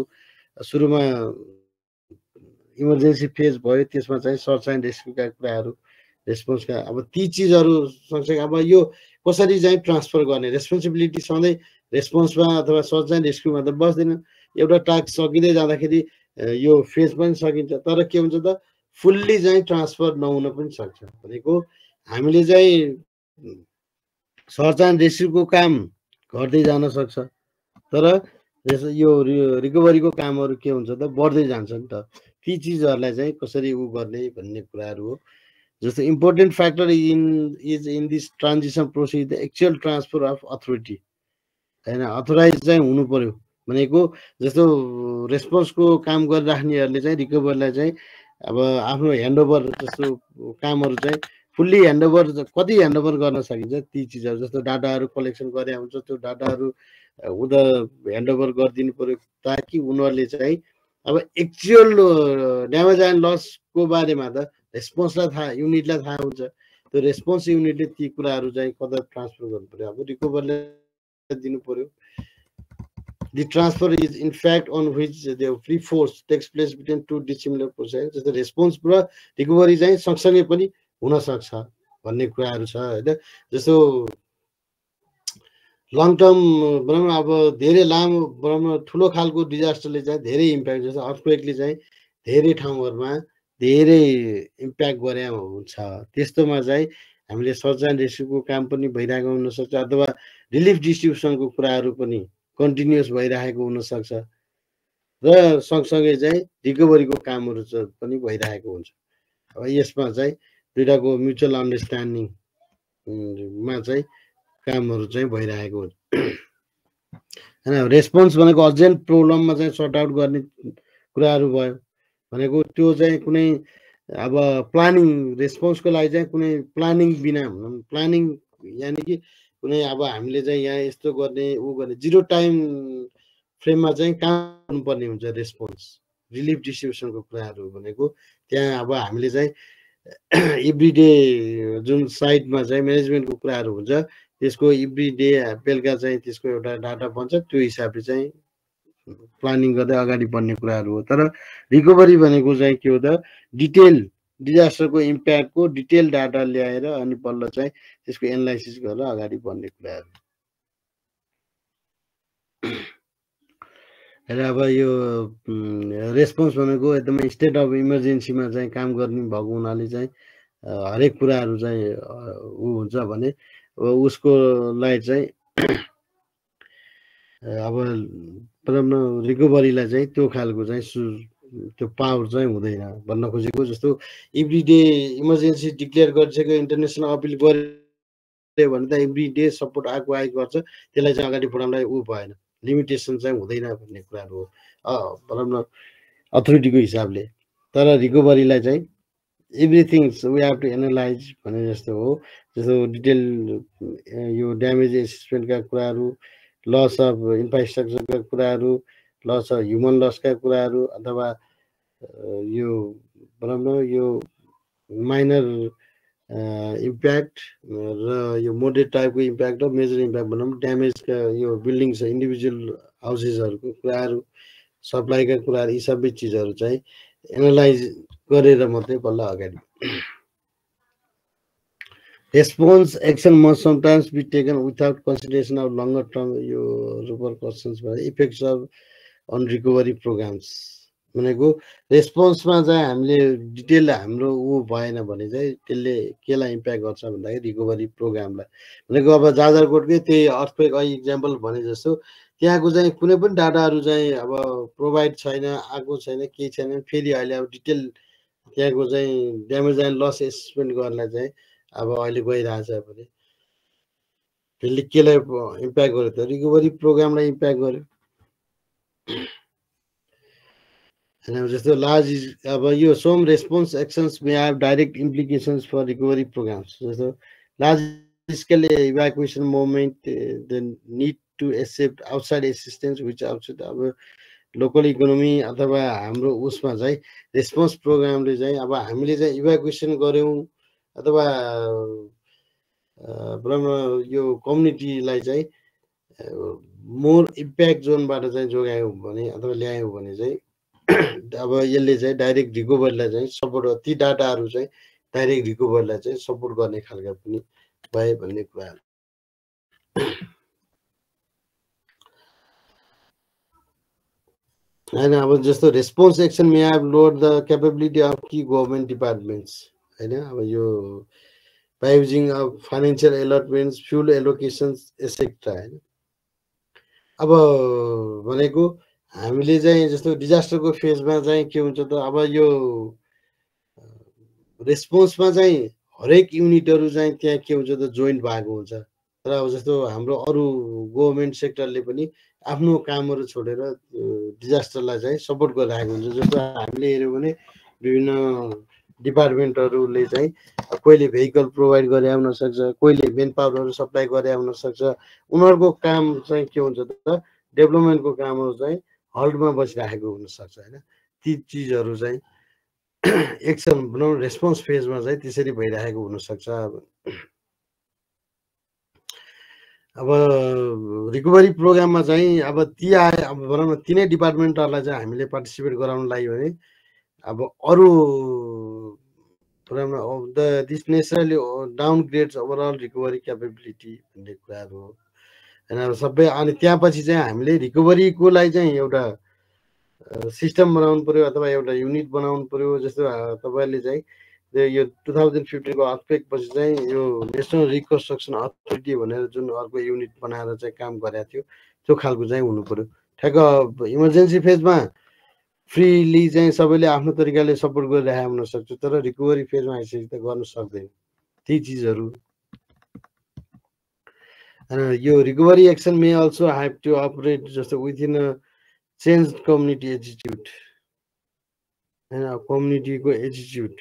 सुरुमा इमर्जेन्सी फेज भयो, त्यसमा चाहिँ सर्च एन्ड रेस्क्युका कुराहरू रेस्पोन्सका, अब ती चिजहरू सँगसँगै अब यो कसरी चाहिँ ट्रान्सफर गर्ने, रेस्पोन्सिबिलिटी सधैँ रेस्पोन्समा अथवा सर्च एन्ड रेस्क्युमा त बस्दैन। एउटा टास्क सकिँदै जाँदाखेरि यो फेज पनि सकिन्छ, तर के हुन्छ त फुल्ली चाहिँ ट्रान्सफर नहुन पनि सक्छ। भनेको हामीले चाहिँ सर्च एन्ड रेस्क्युको काम घट्दै जान सक्छ, तर यो रिकभरीको कामहरू के हुन्छ त बढ्दै जान्छ नि त। ती चिजहरूलाई चाहिँ कसरी उ गर्ने भन्ने कुराहरू हो। जस्तो important factor is in this transition process the actual transfer of authority, होइन अथोराइज चाहिँ हुनु पर्यो। भनेको जस्तो रेस्पोन्सको काम गरिराख्नेहरूले चाहिँ रिकभरीलाई चाहिँ अब आफ्नो ह्यान्डओभर जस्तो कामहरू चाहिँ फुल्ली ह्यान्डओभर, कति ह्यान्डओभर गर्न सकिन्छ ती चिजहरू, जस्तो डाटाहरू कलेक्सन गरे हुन्छ त्यो डाटाहरू उता ह्यान्डओभर गरिदिनु पर्यो, ताकि उनीहरूले चाहिँ अब एक्चुअल ड्यामेज एन्ड लसको बारेमा त रेस्पोन्सलाई थाहा, युनिटलाई थाहा हुन्छ। त्यो रेस्पोन्स युनिटले ती कुराहरू चाहिँ कता ट्रान्सफर गर्नु पर्यो, अब रिकभरीलाई दिनु पर्यो। The transfer is in fact on which the free force takes place between two dissimilar processes. जस्तो रेस्पोन्स र रिकभरी चाहिँ सँगसँगै पनि हुन सक्छ भन्ने कुराहरू छ हैन। जस्तो लङ टर्म भनौँ न, अब धेरै लामो भनौँ न ठुलो खालको डिजास्टरले चाहिँ धेरै इम्प्याक्ट, जस्तो अर्थक्वेकले चाहिँ धेरै ठाउँहरूमा धेरै इम्प्याक्ट गरे हुन्छ। त्यस्तोमा चाहिँ हामीले सर्च एन्ड रेस्क्युको काम पनि भइरहेको हुनसक्छ, अथवा रिलिफ डिस्ट्रिब्युसनको कुराहरू पनि कन्टिन्युस भइरहेको हुनसक्छ, र सँगसँगै चाहिँ रिकभरीको कामहरू पनि भइरहेको हुन्छ। अब यसमा चाहिँ दुईटाको म्युचुअल अन्डरस्ट्यान्डिङमा चाहिँ कामहरू चाहिँ भइरहेको हुन्छ होइन। रेस्पोन्स भनेको अर्जेन्ट प्रब्लममा चाहिँ सर्ट आउट गर्ने कुराहरू भयो भनेको त्यो चाहिँ कुनै अब प्लानिङ, रेस्पोन्सको लागि चाहिँ कुनै प्लानिङ बिना, प्लानिङ यानि कि कुनै अब हामीले चाहिँ यहाँ यस्तो गर्ने ऊ गर्ने, जिरो टाइम फ्रेममा चाहिँ काम गर्नुपर्ने हुन्छ रेस्पोन्स रिलिफ डिस्ट्रिब्युसनको कुराहरू भनेको त्यहाँ अब हामीले चाहिँ एभ्रिडे जुन साइटमा चाहिँ म्यानेजमेन्टको कुराहरू हुन्छ त्यसको एभ्रिडे बेलुका चाहिँ त्यसको एउटा डाटा बन्छ त्यो हिसाबले चाहिँ प्लानिङ गर्दै अगाडि बढ्ने कुराहरू हो तर रिकभरी भनेको चाहिँ के हो त डिटेल डिजास्टरको इम्प्याक्टको डिटेल डाटा ल्याएर अनि बल्ल चाहिँ त्यसको एनालाइसिस गरेर अगाडि बढ्ने कुराहरू र अब यो रेस्पोन्स भनेको एकदमै स्टेट अफ इमर्जेन्सीमा चाहिँ काम गर्ने भएको हुनाले चाहिँ हरेक कुराहरू चाहिँ ऊ हुन्छ भने उसको लागि चाहिँ अब रिकभरीलाई चाहिँ त्यो खालको चाहिँ त्यो पावर चाहिँ हुँदैन भन्न खोजेको जस्तो एभ्रिडे इमर्जेन्सी डिक्लेयर गरिसक्यो इन्टरनेसनल अपिल गऱ्यो भने त एभ्रिडे सपोर्ट आएको गर्छ त्यसलाई चाहिँ अगाडि बढाउनलाई ऊ भएन लिमिटेसन चाहिँ हुँदैन भन्ने कुराहरू हो भनौँ न अथोरिटीको हिसाबले तर रिकभरीलाई चाहिँ everything we have to analyse भने जस्तो हो जस्तो डिटेल यो ड्यामेज एसेसमेन्टका कुराहरू लस अफ इन्फ्रास्ट्रक्चरका कुराहरू लस अफ ह्युमन लसका कुराहरू अथवा यो भनौँ न यो माइनर इम्प्याक्ट र यो मोडरेट टाइपको इम्प्याक्ट र मेजर इम्प्याक्ट भनौँ ड्यामेजका यो बिल्डिङ्स इन्डिभिजुअल हाउसेसहरूको कुराहरू सप्लाईका कुराहरू यी सबै चिजहरू चाहिँ एनालाइज गरेर मात्रै बल्ल अगाडि response action must sometimes be taken without consideration of longer term यो repercussions effects of on recovery programs भनेको रेस्पोन्समा चाहिँ हामीले डिटेल हाम्रो ऊ भएन भने चाहिँ त्यसले केलाई इम्प्याक्ट गर्छ भन्दाखेरि रिकभरी प्रोग्रामलाई भनेको अब जाजरकोटकै त्यही अर्थक्वेक इक्जाम्पल भने जस्तो त्यहाँको चाहिँ कुनै पनि डाटाहरू चाहिँ अब प्रोभाइड छैन आएको छैन केही छैन फेरि अहिले अब डिटेल त्यहाँको चाहिँ ड्यामेज एन्ड लस एसेसमेन्ट गर्नलाई चाहिँ अब अहिले गइरहेछ भने त्यसले केलाई इम्प्याक्ट गर्यो त रिकभरी प्रोग्रामलाई इम्प्याक्ट गर्यो होइन जस्तो लार्ज अब यो some response actions may have direct implications for recovery programs जस्तो large scale evacuation moment the need to accept outside assistance which outside अब लोकल इकोनोमी अथवा हाम्रो उसमा चाहिँ रेस्पोन्स प्रोग्रामले चाहिँ अब हामीले चाहिँ इभ्याकुएसन गऱ्यौँ अथवा यो कम्युनिटीलाई चाहिँ मोर इम्प्याक्ट जोनबाट चाहिँ जोगायौँ भने अथवा ल्यायौँ भने चाहिँ अब यसले चाहिँ डाइरेक्ट रिकभरीलाई चाहिँ सपोर्ट ती डाटाहरू चाहिँ डाइरेक्ट रिकभरीलाई चाहिँ सपोर्ट गर्ने खालका पनि भए भन्ने कुराहरू होइन अब जस्तो response action may have load the capability of key government departments होइन अब यो by using of financial allotments fuel allocations etcetera होइन अब भनेको हामीले चाहिँ जस्तो डिजास्टरको फेजमा चाहिँ के हुन्छ त अब यो रेस्पोन्समा चाहिँ हरेक युनिटहरू चाहिँ त्यहाँ के हुन्छ त जोइन्ट भएको हुन्छ तर अब जस्तो हाम्रो अरू गभर्मेन्ट सेक्टरले पनि आफ्नो कामहरू छोडेर डिजास्टरलाई चाहिँ सपोर्ट गरिरहेको हुन्छ जस्तो हामीले हेऱ्यौँ भने विभिन्न डिपार्टमेन्टहरूले चाहिँ कोहीले भेहिकल प्रोभाइड गरे हुन सक्छ कोहीले मेन पावरहरू सप्लाई गरे हुन सक्छ उनीहरूको काम चाहिँ के हुन्छ त डेभलपमेन्टको कामहरू चाहिँ हल्टमा बसिराखेको हुनसक्छ होइन ती चिजहरू चाहिँ एक्सन भनौँ रेस्पोन्स फेजमा चाहिँ त्यसरी भइरहेको हुनसक्छ अब रिकभरी प्रोग्राममा चाहिँ अब ती आए अब भनौँ न तिनै डिपार्टमेन्टहरूलाई चाहिँ हामीले पार्टिसिपेट गराउन लाग्यो भने अब अरू this naturally downgrades overall recovery capability भन्ने कुराहरू हो होइन अब सबै अनि त्यहाँपछि चाहिँ हामीले रिकभरीको लागि चाहिँ एउटा सिस्टम बनाउनु पर्यो अथवा एउटा युनिट बनाउनु पर्यो जस्तो तपाईँले चाहिँ यो 2015 को अर्थक्वेक पछि चाहिँ यो नेसनल रिकन्स्ट्रक्सन अथोरिटी भनेर जुन अर्को युनिट बनाएर चाहिँ काम गरेको थियो त्यो खालको चाहिँ हुनु पर्यो ठ्याक्क इमर्जेन्सी फेजमा फ्रीली चाहिँ सबैले आफ्नो तरिकाले सपोर्ट गरिरहेको हुनसक्छ तर रिकभरी फेजमा आइसकेपछि त गर्न सक्दैन ती चिजहरू यो recovery action may also have to operate जस्तो within a change community attitude होइन कम्युनिटीको एटिट्युड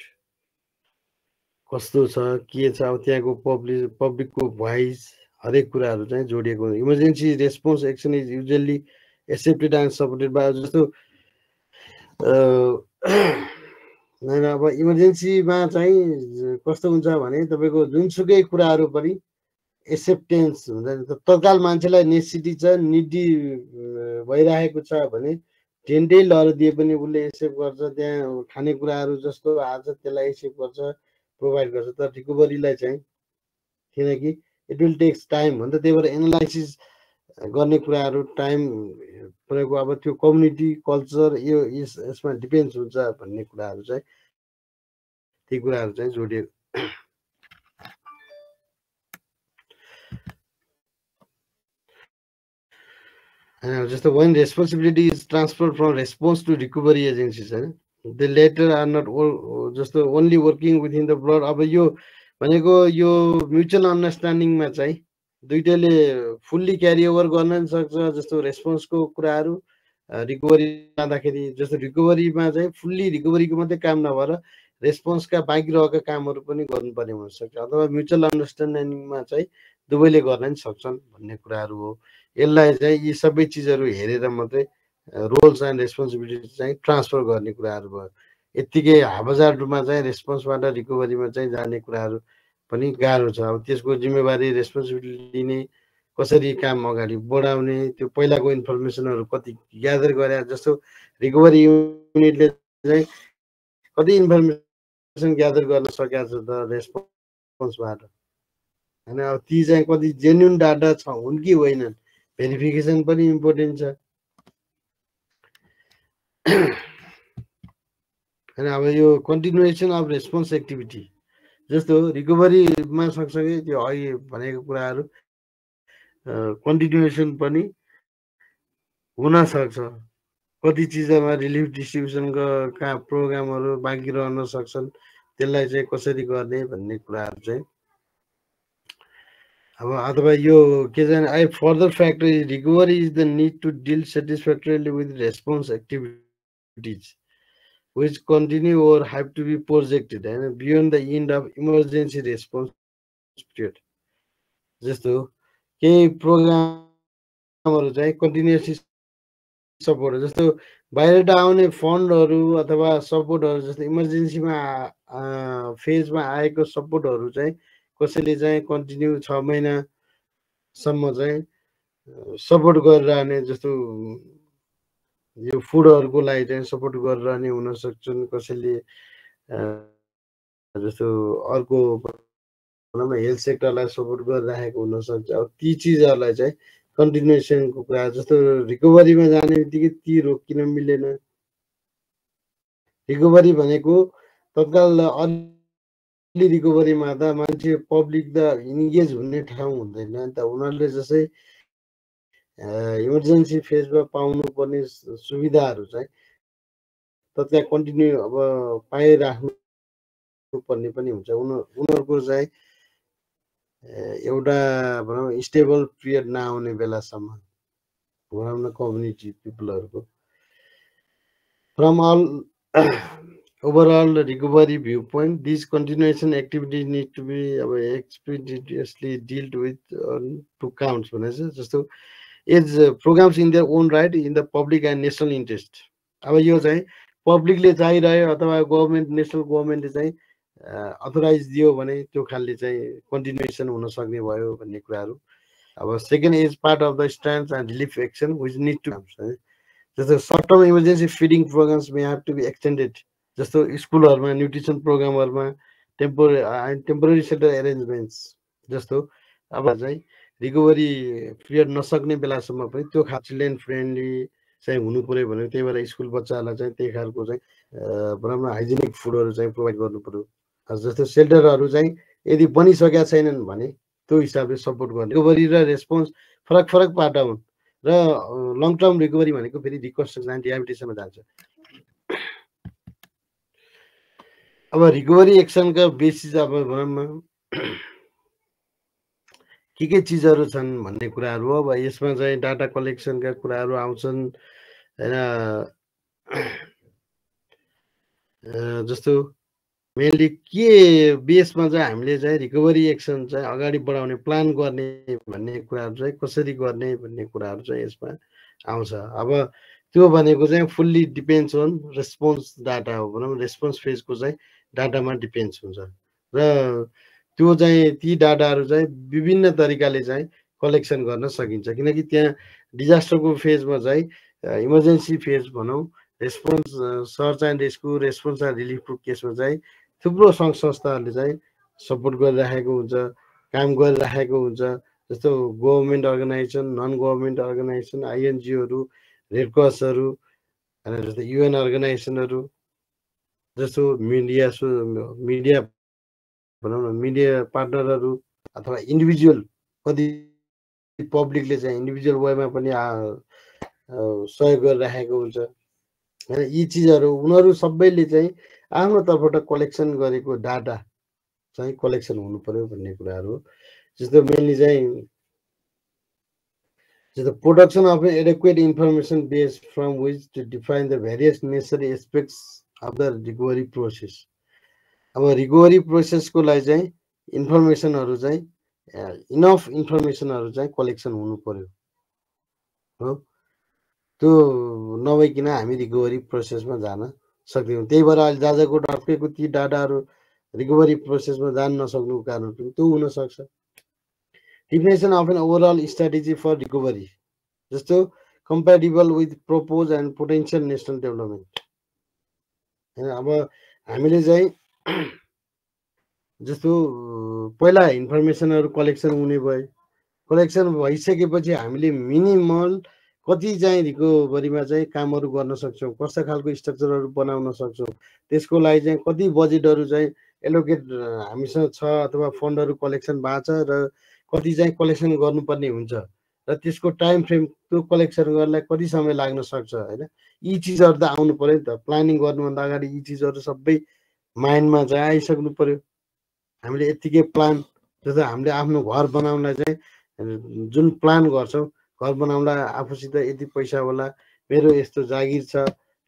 कस्तो छ के छ अब त्यहाँको पब्लिकको भोइस हरेक कुराहरू चाहिँ जोडिएको हुन्छ emergency response action is usually accepted and supported by जस्तो होइन अब इमर्जेन्सीमा चाहिँ कस्तो हुन्छ भने तपाईँको जुनसुकै कुराहरू पनि एक्सेप्टेन्स हुँदैन। तत्काल मान्छेलाई नेसेसिटी छ, निडी भइरहेको छ भने 10 डे लर दिए पनि उसले एक्सेप्ट गर्छ। त्यहाँ खानेकुराहरू जस्तो आज त्यसलाई एक्सेप्ट गर्छ, प्रोभाइड गर्छ। तर रिकभरीलाई चाहिँ किनकि इट विल टेक्स टाइम हो नि त, त्यही भएर एनालाइसिस गर्ने कुराहरू टाइम प्रयोग। अब त्यो कम्युनिटी कल्चर यो यसमा डिपेन्ड्स हुन्छ भन्ने कुराहरू चाहिँ ती कुराहरू चाहिँ जोडिएको। जस्तो when responsibility is transferred from response to recovery agencies, होइन, the latter are not all जस्तो only working within the broad। अब यो भनेको यो म्युचुअल अन्डरस्ट्यान्डिङमा चाहिँ दुइटैले फुल्ली क्यारी ओभर गर्न पनि सक्छ। जस्तो रेस्पोन्सको कुराहरू रिकभरी जाँदाखेरि, जस्तो रिकभरीमा चाहिँ फुल्ली रिकभरीको मात्रै काम नभएर रेस्पोन्सका बाँकी रहेका कामहरू पनि गर्नुपर्ने हुनसक्छ। अथवा म्युचुअल अन्डरस्ट्यान्डिङमा चाहिँ दुवैले गर्न पनि सक्छन् भन्ने कुराहरू हो। यसलाई चाहिँ यी सबै चिजहरू हेरेर मात्रै रोल्स एन्ड रेस्पोन्सिबिलिटी चाहिँ ट्रान्सफर गर्ने कुराहरू भयो। यत्तिकै हाबजाडमा चाहिँ रेस्पोन्सबाट रिकभरीमा चाहिँ जाने कुराहरू पनि गाह्रो छ। अब त्यसको जिम्मेवारी रेस्पोन्सिबिलिटी लिने, कसरी काम अगाडि बढाउने, त्यो पहिलाको इन्फर्मेसनहरू कति ग्यादर गरे, जस्तो रिकभरी युनिटले चाहिँ कति इन्फर्मेसन ग्यादर गर्न सकेको छ त रेस्पोन्सबाट, होइन। अब ती चाहिँ कति जेन्युन डाटा छ हुन् कि होइनन्, भेरिफिकेसन पनि इम्पोर्टेन्ट छ, होइन। अब यो कन्टिन्युएसन अफ रेस्पोन्स एक्टिभिटी जस्तो रिकभरीमा सँगसँगै त्यो अघि भनेको कुराहरू कन्टिन्युएसन पनि हुनसक्छ। कति चिजमा रिलिफ डिस्ट्रिब्युसनको प्रोग्रामहरू बाँकी रहन सक्छन्, त्यसलाई चाहिँ कसरी गर्ने भन्ने कुराहरू चाहिँ अब। अथवा यो के चाहिँ a further factor is recovery is the need to deal satisfactorily with response activities which continue or have to be projected and beyond the end of emergency response period। जस्तो केही प्रोग्रामहरू चाहिँ कन्टिन्युसली सपोर्ट, जस्तो बाहिरबाट आउने फन्डहरू अथवा सपोर्टहरू, जस्तो इमर्जेन्सीमा फेजमा आएको सपोर्टहरू चाहिँ कसैले चाहिँ कन्टिन्यू 6 महिनासम्म चाहिँ सपोर्ट गरिरहने, जस्तो यो फुडहरूको लागि चाहिँ सपोर्ट गरिरहने हुन सक्छन्। कसैले जस्तो अर्को भनौँ हेल्थ सेक्टरलाई सपोर्ट गरिराखेको हुनसक्छ। अब ती चिजहरूलाई चाहिँ कन्टिन्युएसनको कुरा, जस्तो रिकभरीमा जाने बित्तिकै ती रोकिन मिलेन। रिकभरी भनेको तत्काल अर्ली रिकभरीमा त मान्छे पब्लिक त इन्गेज हुने ठाउँ हुँदैन नि त। उनीहरूले जसै इमर्जेन्सी फेजमा पाउनुपर्ने सुविधाहरू चाहिँ तत्काल कन्टिन्यू अब पाइराख्नु पर्ने पनि हुन्छ। उनीहरूको चाहिँ एउटा भनौँ स्टेबल पिरियड नआउने बेलासम्म, भनौँ न कम्युनिटी पिपलहरूको। From all overall recovery view point this continuation activity need to be अब expeditiously dealt with to counts भनेको छ। जस्तो as programs in their own right in the public and national interest. अब यो चाहिँ पब्लिकले चाहिरह्यो अथवा गभर्मेन्ट, नेसनल गभर्मेन्टले चाहिँ अथोराइज दियो भने त्यो खालले चाहिँ कन्टिन्युएसन हुन सक्ने भयो भन्ने कुराहरू। अब second is part of the stands and relief action which need to, जस्तो short term emergency feeding programs may have to be extended. जस्तो स्कुलहरूमा न्युट्रिसन प्रोग्रामहरूमा टेम्पोररी सेल्टर एरेन्जमेन्ट्स, जस्तो अब चाहिँ रिकभरी पिरियड नसक्ने बेलासम्म पनि त्यो खालको चिल्ड्रेन फ्रेन्डली चाहिँ हुनु पऱ्यो भने, त्यही भएर स्कुल बच्चाहरूलाई चाहिँ त्यही खालको चाहिँ भनौँ न हाइजेनिक फुडहरू चाहिँ प्रोभाइड गर्नु पऱ्यो। जस्तो सेल्टरहरू चाहिँ यदि बनिसकेका छैनन् भने त्यो हिसाबले सपोर्ट गर्ने। रिकभरी र रेस्पोन्स फरक फरक पाटा हुन् र लङ टर्म रिकभरी भनेको फेरि रिकन्स्ट्रक्सन एन्ड रिहेबिलिटेसनमा जान्छ। अब रिकभरी एक्सनका बेसिस अब भनौँ न के चिजहरू छन् भन्ने कुराहरू हो। अब यसमा चाहिँ डाटा कलेक्सनका कुराहरू आउँछन्, होइन। जस्तो मेनली के बेसमा चाहिँ हामीले चाहिँ रिकभरी एक्सन चाहिँ अगाडि बढाउने प्लान गर्ने भन्ने कुराहरू चाहिँ कसरी गर्ने भन्ने कुराहरू चाहिँ यसमा आउँछ। अब त्यो भनेको चाहिँ fully depends on response data हो भनौँ, रेस्पोन्स फेजको चाहिँ डाटामा डिपेन्ड्स हुन्छ र त्यो चाहिँ ती डाटाहरू चाहिँ विभिन्न तरिकाले चाहिँ कलेक्सन गर्न सकिन्छ। किनकि त्यहाँ डिजास्टरको फेजमा चाहिँ इमर्जेन्सी फेज भनौँ, response search and rescue, response and रिलिफको केसमा चाहिँ थुप्रो सङ्घ संस्थाहरूले चाहिँ सपोर्ट गरिराखेको हुन्छ, काम गरिराखेको हुन्छ। जस्तो government organization, non government organization, आइएनजिओहरू, रेडक्रसहरू, जस्तो युएन अर्गनाइजेसनहरू, जस्तो मिडिया भनौँ न, मिडिया पार्टनरहरू अथवा इन्डिभिजुअल, कति पब्लिकले चाहिँ इन्डिभिजुअल वेमा पनि सहयोग गरिराखेको हुन्छ होइन। यी चिजहरू उनीहरू सबैले चाहिँ आफ्नो तर्फबाट कलेक्सन गरेको डाटा चाहिँ कलेक्सन हुनु पर्यो भन्ने कुराहरू हो। जस्तो मेनली चाहिँ जस्तो production of adequate information base from which to define the various necessary aspects of the recovery process. अब रिकभरी प्रोसेसको लागि चाहिँ इन्फर्मेसनहरू चाहिँ इनफ इन्फर्मेसनहरू चाहिँ कलेक्सन हुनु पर्यो हो। त्यो नभइकन हामी रिकभरी प्रोसेसमा जान सक्दैनौँ। त्यही भएर अहिले जाजरकोट अड्केको ती डाटाहरू रिकभरी प्रोसेसमा जान नसक्नुको कारण पनि त्यो हुनसक्छ। Definition of an overall strategy for recovery, जस्तो compatible with propose and potential national development होइन। अब हामीले चाहिँ जस्तो पहिला इन्फर्मेसनहरू कलेक्सन हुने भयो, कलेक्सन भइसकेपछि हामीले मिनिमल कति चाहिँ रिकभरीमा चाहिँ कामहरू गर्न सक्छौँ, कस्ता खालको स्ट्रक्चरहरू बनाउन सक्छौँ, त्यसको लागि चाहिँ कति बजेटहरू चाहिँ एलोकेट हामीसँग छ अथवा फन्डहरू कलेक्सन भएको छ र कति चाहिँ कलेक्सन गर्नुपर्ने हुन्छ र त्यसको टाइम फ्रेम, त्यो कलेक्सन गर्नलाई कति समय लाग्न सक्छ होइन। यी चिजहरू त आउनु पर्यो नि त। प्लानिङ गर्नुभन्दा अगाडि यी चिजहरू सबै माइन्डमा चाहिँ आइसक्नु पर्यो। हामीले यत्तिकै प्लान, जस्तो हामीले आफ्नो घर बनाउनलाई चाहिँ जुन प्लान गर्छौँ, घर बनाउँदा आफूसित यति पैसा होला, मेरो यस्तो जागिर छ,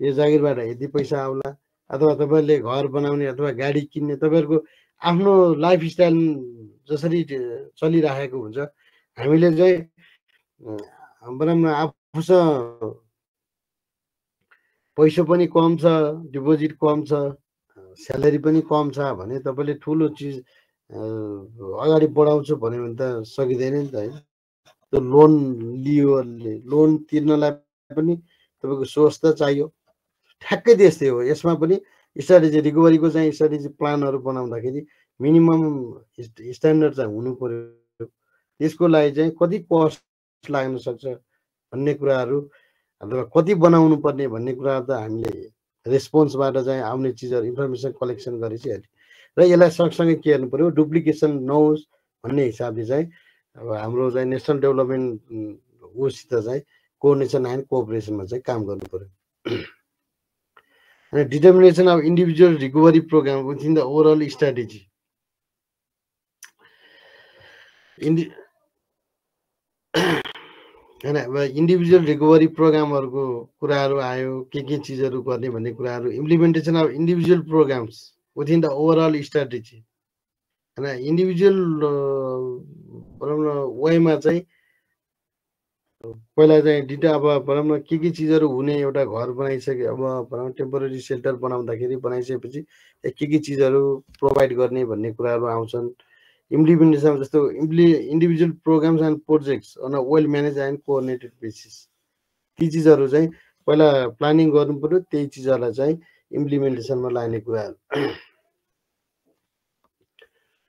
यो जागिरबाट यति पैसा आउला, अथवा तपाईँले घर बनाउने अथवा गाडी किन्ने तपाईँहरूको आफ्नो लाइफस्टाइल जसरी चलिराखेको हुन्छ, हामीले चाहिँ भनौँ न आफूसँग पैसा पनि कम छ, डिपोजिट कम छ, स्यालेरी पनि कम छ भने तपाईँले ठुलो चिज अगाडि बढाउँछु भन्यो भने त सकिँदैन नि त होइन। त्यो लोन लियो, लोन तिर्नलाई पनि तपाईँको सोर्स त चाहियो। ठ्याक्कै त्यस्तै हो यसमा पनि स्ट्राटेजी, रिकभरीको चाहिँ स्ट्राटेजी प्लानहरू बनाउँदाखेरि मिनिमम स्ट्यान्डर्ड चाहिँ हुनु पर्यो। त्यसको लागि चाहिँ कति कस्ट लाग्न सक्छ भन्ने कुराहरू अथवा कति बनाउनु पर्ने भन्ने कुराहरू त हामीले रेस्पोन्सबाट चाहिँ आउने चिजहरू इन्फर्मेसन कलेक्सन गरेपछि र यसलाई सँगसँगै के गर्नु पर्यो, डुप्लिकेसन नहोस् भन्ने हिसाबले चाहिँ अब हाम्रो चाहिँ नेसनल डेभलपमेन्ट उसित चाहिँ कोअर्डिनेसन एन्ड कोअपरेसनमा चाहिँ काम गर्नु पर्यो। अनि determination of individual recovery program within the overall strategy. होइन, अब इन्डिभिजुअल रिकभरी प्रोग्रामहरूको कुराहरू आयो, के चिजहरू गर्ने भन्ने कुराहरू। Implementation of individual programs within the overall strategy. होइन, इन्डिभिजुअल भनौँ न वेमा चाहिँ पहिला चाहिँ अब भनौँ न के चिजहरू हुने, एउटा घर बनाइसके, अब भनौँ टेम्पोररी सेल्टर बनाउँदाखेरि बनाइसकेपछि के चिजहरू प्रोभाइड गर्ने भन्ने कुराहरू आउँछन्। इम्प्लिमेन्टेसन जस्तो individual programs and projects on a well manage and coordinated basis, ती चिजहरू चाहिँ पहिला प्लानिङ गर्नु पर्यो, त्यही चिजहरूलाई चाहिँ इम्प्लिमेन्टेसनमा लाने कुराहरू।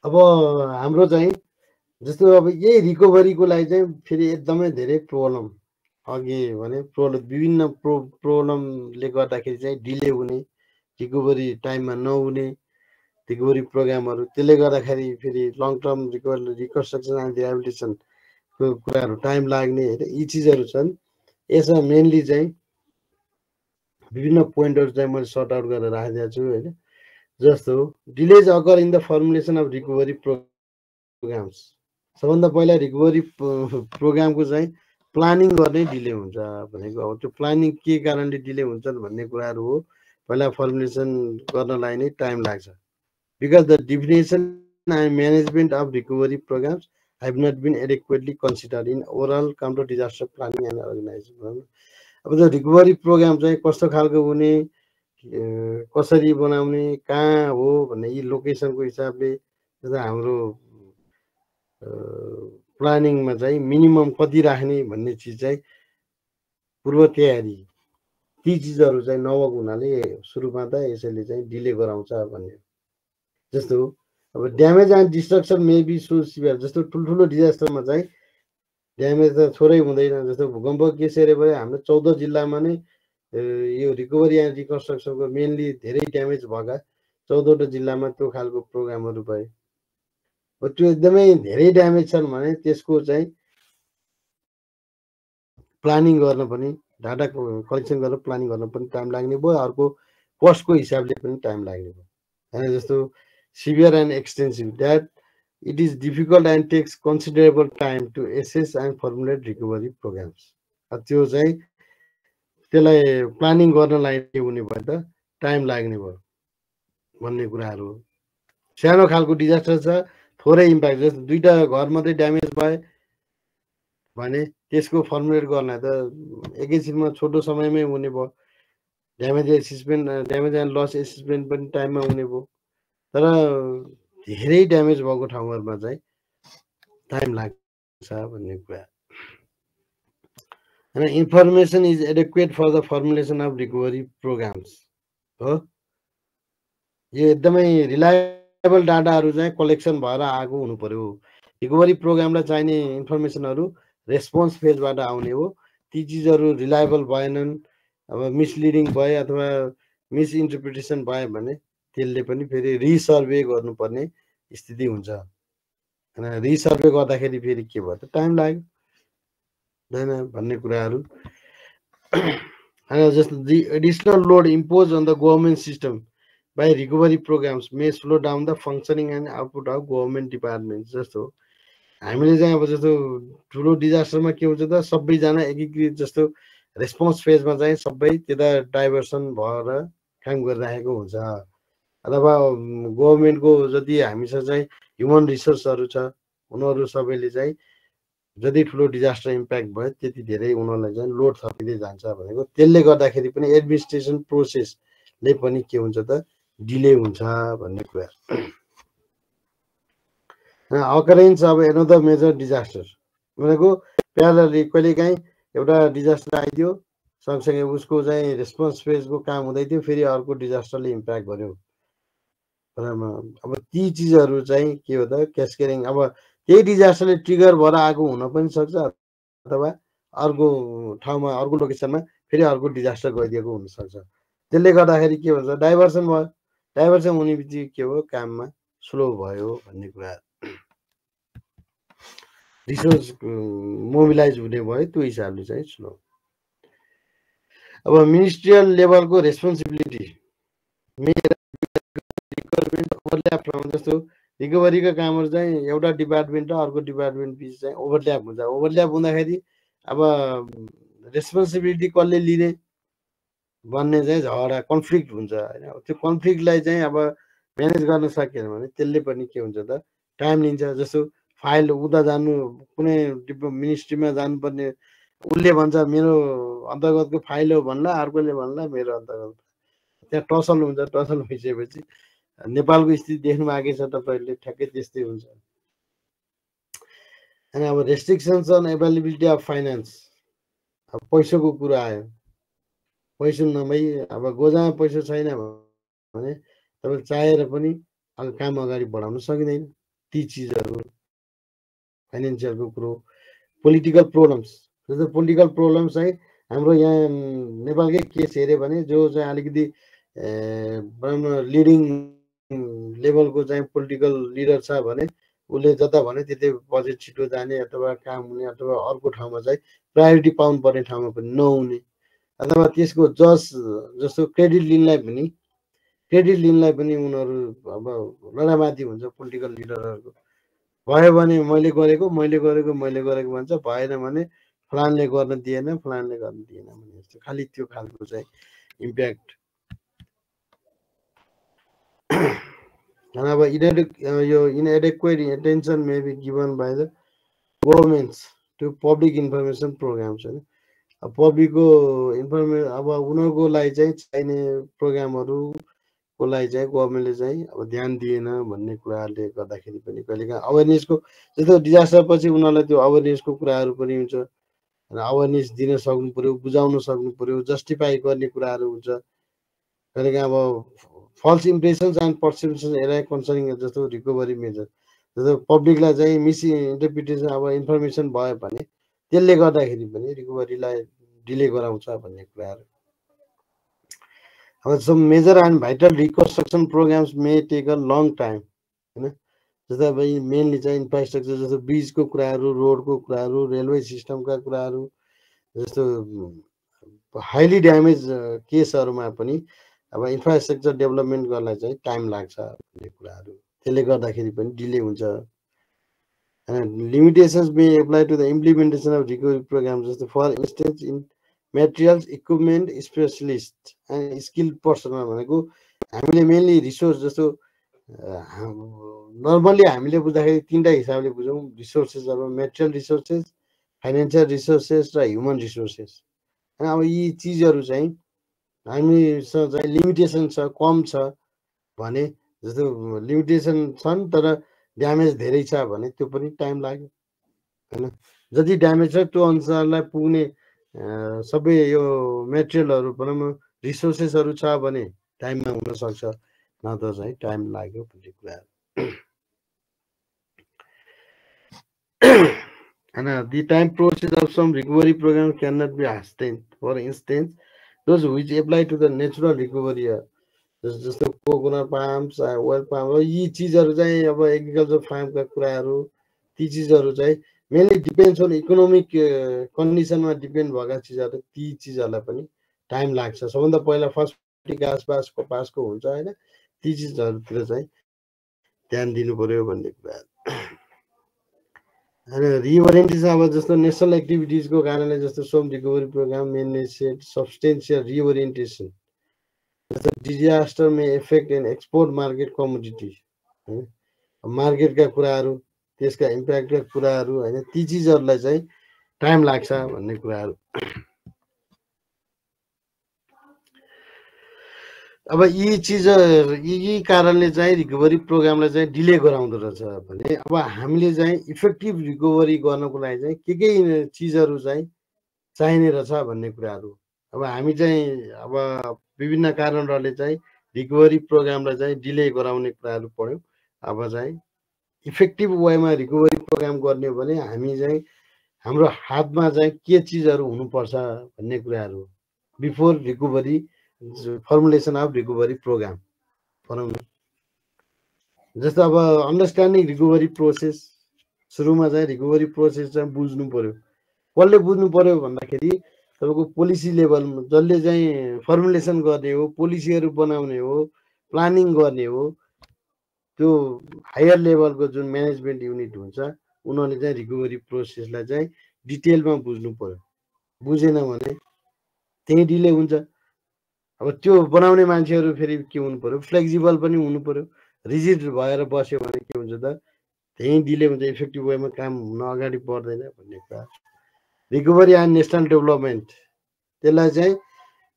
अब हाम्रो चाहिँ जस्तो अब यही रिकभरीको लागि चाहिँ फेरि एकदमै धेरै प्रब्लम, अघि भने प्रब्लम, विभिन्न प्रब्लमले गर्दाखेरि चाहिँ डिले हुने, रिकभरी टाइममा नहुने रिकभरी प्रोग्रामहरू, त्यसले गर्दाखेरि फेरि लङ टर्म रिकन्स्ट्रक्सन एन्ड रिहेबिलिटेसनको कुराहरू टाइम लाग्ने होइन। यी चिजहरू छन्। यसमा मेनली चाहिँ विभिन्न पोइन्टहरू चाहिँ मैले सर्ट आउट गरेर राखिदिएको छु होइन। जस्तो delays occur in the formulation of recovery programs. सबभन्दा पहिला रिकभरी प्रोग्रामको चाहिँ प्लानिङ गर्ने डिले हुन्छ भनेको, अब त्यो प्लानिङ के कारणले डिले हुन्छन् भन्ने कुराहरू हो। पहिला फर्मुलेसन गर्नलाई नै टाइम लाग्छ। because the definition and management of recovery programs have not been adequately considered in overall counter disaster planning and organization. अब त्यो रिकभरी प्रोग्राम चाहिँ कस्तो खालको हुने, कसरी बनाउने, कहाँ हो भन्ने यी लोकेसनको हिसाबले हाम्रो प्लानिङमा चाहिँ मिनिमम कति राख्ने भन्ने चिज चाहिँ पूर्व तयारी ती चिजहरू चाहिँ नभएको हुनाले सुरुमा त यसैले चाहिँ डिले गराउँछ भन्ने। जस्तो अब damage and destruction may be so severe, जस्तो ठुल्ठुलो डिजास्टरमा चाहिँ ड्यामेज त थोरै हुँदैन। जस्तो भूकम्प केस हेऱ्यो भने हाम्रो 14 जिल्लामा नै यो रिकभरी एन्ड रिकन्स्ट्रक्सनको मेनली धेरै ड्यामेज भएका 14वटा जिल्लामा त्यो खालको प्रोग्रामहरू भए। त्यो एकदमै धेरै ड्यामेज छन् भने त्यसको चाहिँ प्लानिङ गर्न पनि, डाटा कलेक्सन गरेर प्लानिङ गर्न पनि टाइम लाग्ने भयो, अर्को कस्टको हिसाबले पनि टाइम लाग्ने भयो हैन। जस्तो severe and extensive, that it is difficult and takes considerable time to assess and formulate recovery programs. त्यो चाहिँ त्यसलाई प्लानिङ गर्नलाई हुने भयो त टाइम लाग्ने भयो भन्ने कुराहरू। सानो खालको डिजास्टर छ, थोरै इम्प्याक्ट, जस्तो 2टा घर मात्रै ड्यामेज भए भने त्यसको फर्मुलेट गर्न त एकैछिनमा छोटो समयमै हुने भयो। Damage assessment, damage and loss assessment पनि टाइममा हुने भयो। तर धेरै ड्यामेज भएको ठाउँहरुमा चाहिँ टाइम लाग्छ भन्ने कुरा। And information is adequate for the formulation of recovery programs. हो, यो एकदमै रिलायबल डाटाहरु चाहिँ कलेक्सन भएर आएको हुनु पर्यो। रिकभरी प्रोग्रामलाई चाहिने इन्फर्मेसनहरु रेस्पोन्स फेजबाट आउने हो। ती चीजहरु रिलायबल भएनन्, अब मिसलिडिङ भए अथवा मिस इन्टरप्रिटेसन भए भने त्यसले पनि फेरि रिसर्भे गर्नुपर्ने स्थिति हुन्छ। हैन, रिसर्भे गर्दाखेरि फेरि के भयो त टाइम लाग्यो हैन भन्ने कुराहरु। And just the additional load imposed on the government system by recovery programs may slow down the functioning and output of government departments. जस्तो हामीले चाहिँ अब जस्तो ठुलो डिजास्टरमा के हुन्छ त सबैजना एकीकृत, जस्तो रेस्पोन्स फेजमा चाहिँ सबै त्यता डाइभर्सन भएर काम गरिरहेको हुन्छ। अथवा गभर्नमेन्टको जति हामीसँग चाहिँ ह्युमन रिसोर्सहरु छ उनीहरु सबैले चाहिँ जति ठुलो डिजास्टर इम्प्याक्ट भयो त्यति धेरै उनीहरुलाई चाहिँ लोड थपिँदै जान्छ भनेको। त्यसले गर्दाखेरि पनि एडमिनिस्ट्रेसन प्रोसेसले पनि के हुन्छ त डिले हुन्छ भन्ने कुरा। अकरेन्स अब एनदर मेजर डिजास्टर भनेको प्यारलली कहिलेकाहीँ एउटा डिजास्टर आइदियो, सँगसँगै उसको चाहिँ रेस्पोन्स फेजको काम हुँदै थियो, फेरि अर्को डिजास्टरले इम्प्याक्ट गर्यो। अब ती चीजहरु चाहिँ के हो त क्यास्केडिङ, अब त्यही डिजास्टरले ट्रिगर भएर आएको हुन पनि सक्छ अथवा अर्को ठाउँमा अर्को लोकेसनमा फेरि अर्को डिजास्टर गइदिएको हुन सक्छ। त्यसले गर्दाखेरि के भन्छ डाइभर्सन भयो। डाइभर्सन हुने बित्तिकै के हो काममा स्लो भयो भन्ने कुरा। रिसोर्स मोबिलाइज हुने भयो त्यो हिसाबले चाहिँ स्लो। अब मिनिस्ट्रियल लेभलको रेस्पोन्सिबिलिटी रिक्वायरमेन्ट ओभरल्याप फ्रम, जस्तो रिकभरीका कामहरु चाहिँ एउटा डिपार्टमेन्ट र अर्को डिपार्टमेन्ट बीच चाहिँ ओभरल्याप हुन्छ। ओभरल्याप हुँदाखेरि अब रेस्पोन्सिबिलिटी कसले लिने भन्ने चाहिँ झगडा कन्फ्लिक्ट हुन्छ हैन। त्यो कन्फ्लिक्टलाई चाहिँ अब म्यानेज गर्न सकेन भने त्यसले पनि के हुन्छ त टाइम लिन्छ। जस्तो फाइल उता जानु, कुनै मिनिस्ट्रीमा जानुपर्ने, उसले भन्छ मेरो अन्तर्गतको फाइल हो भन्ला, अर्कोले भन्ला मेरो अन्तर्गत, त्यहाँ टसल हुन्छ। टसल भइसकेपछि नेपालको स्थिति देख्नु आएकै छ तपाईहरुले, ठ्याक्कै त्यस्तै हुन्छ। अनि अब restrictions on availability of finance, अब पैसाको कुरा आयो। पैसा नभई अब गोजामा पैसा छैन भने तपाईले चाहेर पनि काम अगाडि बढाउन सकिदैन। ती चीजहरु फाइनान्शियलको कुरो। पोलिटिकल प्रोब्लम्स, जस्तो पोलिटिकल प्रोब्लम्स चाहिँ हाम्रो यहाँ नेपालकै केस हेर्यो भने जो चाहिँ अलिकति लिडिङ लेभलको चाहिँ पोलिटिकल लिडर छ भने उसले जता भने त्यतै बजेट छिटो जाने अथवा काम हुने, अथवा अर्को ठाउँमा चाहिँ प्रायोरिटी पाउनु पर्ने ठाउँमा पनि नहुने, अथवा त्यसको जज जस्तो क्रेडिट लिनलाई पनि उनीहरु अब लडामाथि हुन्छ पोलिटिकल लिडरहरुको। भयो भने मैले गरेको भन्छ, भएन भने फलानले गर्न दिएन भने जस्तो खाली त्यो खालको चाहिँ इम्प्याक्ट। And अब inadequate attention may be given by the governments to public information programs हैन अब पब्लिकको अब उनीहरूको लागि चाहिँ चाहिने प्रोग्रामहरूको लागि चाहिँ गभर्मेन्टले चाहिँ अब ध्यान दिएन भन्ने कुराहरूले गर्दाखेरि पनि कहिलेकाहीँ अवेरनेसको जस्तो डिजास्टर पछि उनीहरूलाई त्यो अवेरनेसको कुराहरू पनि हुन्छ र अवेरनेस दिन सक्नु पर्यो बुझाउन सक्नु पर्यो जस्टिफाई गर्ने कुराहरू हुन्छ कहिलेकाहीँ अब false impressions and perception are concerning जस्तो रिकभरी मेजर जस्तो पब्लिकलाई चाहिँ मिस इन्टरप्रिटेसन अब इन्फर्मेसन भयो भने त्यसले गर्दाखेरि पनि रिकभरीलाई डिले गराउँछ भन्ने कुराहरू अब some major and vital reconstruction programs may take a long time होइन जस्तो अब मेनली चाहिँ इन्फ्रास्ट्रक्चर जस्तो ब्रिजको कुराहरू रोडको कुराहरू रेलवे सिस्टमका कुराहरू जस्तो हाइली ड्यामेज केसहरूमा पनि अब इन्फ्रास्ट्रक्चर डेभलपमेन्ट गर्नलाई चाहिँ टाइम लाग्छ भन्ने कुराहरू त्यसले गर्दाखेरि पनि डिले हुन्छ limitations may apply to the implementation of recovery program जस्तो for instance in materials equipment specialist and skilled पर्सनमा भनेको हामीले मेनली रिसोर्स जस्तो नर्मल्ली हामीले बुझ्दाखेरि तीनटा हिसाबले बुझौँ रिसोर्सेस अब मेटेरियल रिसोर्सेस फाइनेन्सियल रिसोर्सेस र ह्युमन रिसोर्सेस अब यी चिजहरू चाहिँ हामीसँग चाहिँ लिमिटेसन छ कम छ भने जस्तो लिमिटेसन छन् तर ड्यामेज धेरै छ भने त्यो पनि टाइम लाग्यो हैन जति ड्यामेज छ त्यो अनुसारलाई पुग्ने सबै यो मेटेरियलहरू भनौँ रिसोर्सेसहरू छ भने टाइममा हुन सक्छ नत्र चाहिँ टाइम लाग्यो भन्ने कुराहरू and the time process of some recovery program cannot be hastened. For instance, those which apply to the natural recovery जस्तो कोकोनट पाम्स ओइल पाम यी चिजहरू चाहिँ अब एग्रिकल्चर फार्मका कुराहरू ती चिजहरू चाहिँ मेनली डिपेन्ड्स अन इकोनोमिक कन्डिसनमा डिपेन्ड भएका चिजहरू ती चिजहरूलाई पनि टाइम लाग्छ सबभन्दा पहिला फर्स्ट घाँस कपासको हुन्छ होइन ती चिजहरूतिर चाहिँ ध्यान दिनु पर्यो भन्ने कुरा रिओरिएन्टेसन अब जस्तो नेसनल एक्टिभिटिजको कारणले जस्तो some recovery program mainly set substantial reorientation जस्तो disaster may effect in export market commodity होइन मार्केटका कुराहरू त्यसका इम्प्याक्टका कुराहरू होइन ती चिजहरूलाई चाहिँ टाइम लाग्छ भन्ने कुराहरू अब यी चिजहरू यी कारणले चाहिँ रिकभरी प्रोग्रामलाई चाहिँ डिले गराउँदो रहेछ भने अब हामीले चाहिँ इफेक्टिभ रिकभरी गर्नको लागि चाहिँ के चिजहरू चाहिँ चाहिने रहेछ भन्ने कुराहरू अब हामी चाहिँ अब विभिन्न कारणहरूले चाहिँ रिकभरी प्रोग्रामलाई चाहिँ डिले गराउने कुराहरू पढ्यौँ अब चाहिँ इफेक्टिभ वेमा रिकभरी प्रोग्राम गर्ने हो भने हामी चाहिँ हाम्रो हातमा चाहिँ के चिजहरू हुनुपर्छ भन्ने कुराहरू before recovery formulation of recovery program भनौँ न जस्तो अब अन्डरस्ट्यान्डिङ रिकभरी प्रोसेस सुरुमा चाहिँ रिकभरी प्रोसेस चाहिँ बुझ्नु पर्यो कसले बुझ्नु पर्यो भन्दाखेरि तपाईँको पोलिसी लेभल जसले चाहिँ फर्मुलेसन गर्ने हो पोलिसीहरू बनाउने हो प्लानिङ गर्ने हो त्यो हायर लेभलको जुन म्यानेजमेन्ट युनिट हुन्छ उनीहरूले चाहिँ रिकभरी प्रोसेसलाई चाहिँ डिटेलमा बुझ्नु पर्यो बुझेन भने त्यही डिले हुन्छ अब त्यो बनाउने मान्छेहरू फेरि के हुनु पर्यो फ्लेक्सिबल पनि हुनु पर्यो रिजिड भएर बस्यो भने के हुन्छ त त्यही डिले हुन्छ इफेक्टिभ वेमा काम हुन अगाडि बढ्दैन भन्ने कुरा रिकभरी एन्ड नेसनल डेभलपमेन्ट त्यसलाई चाहिँ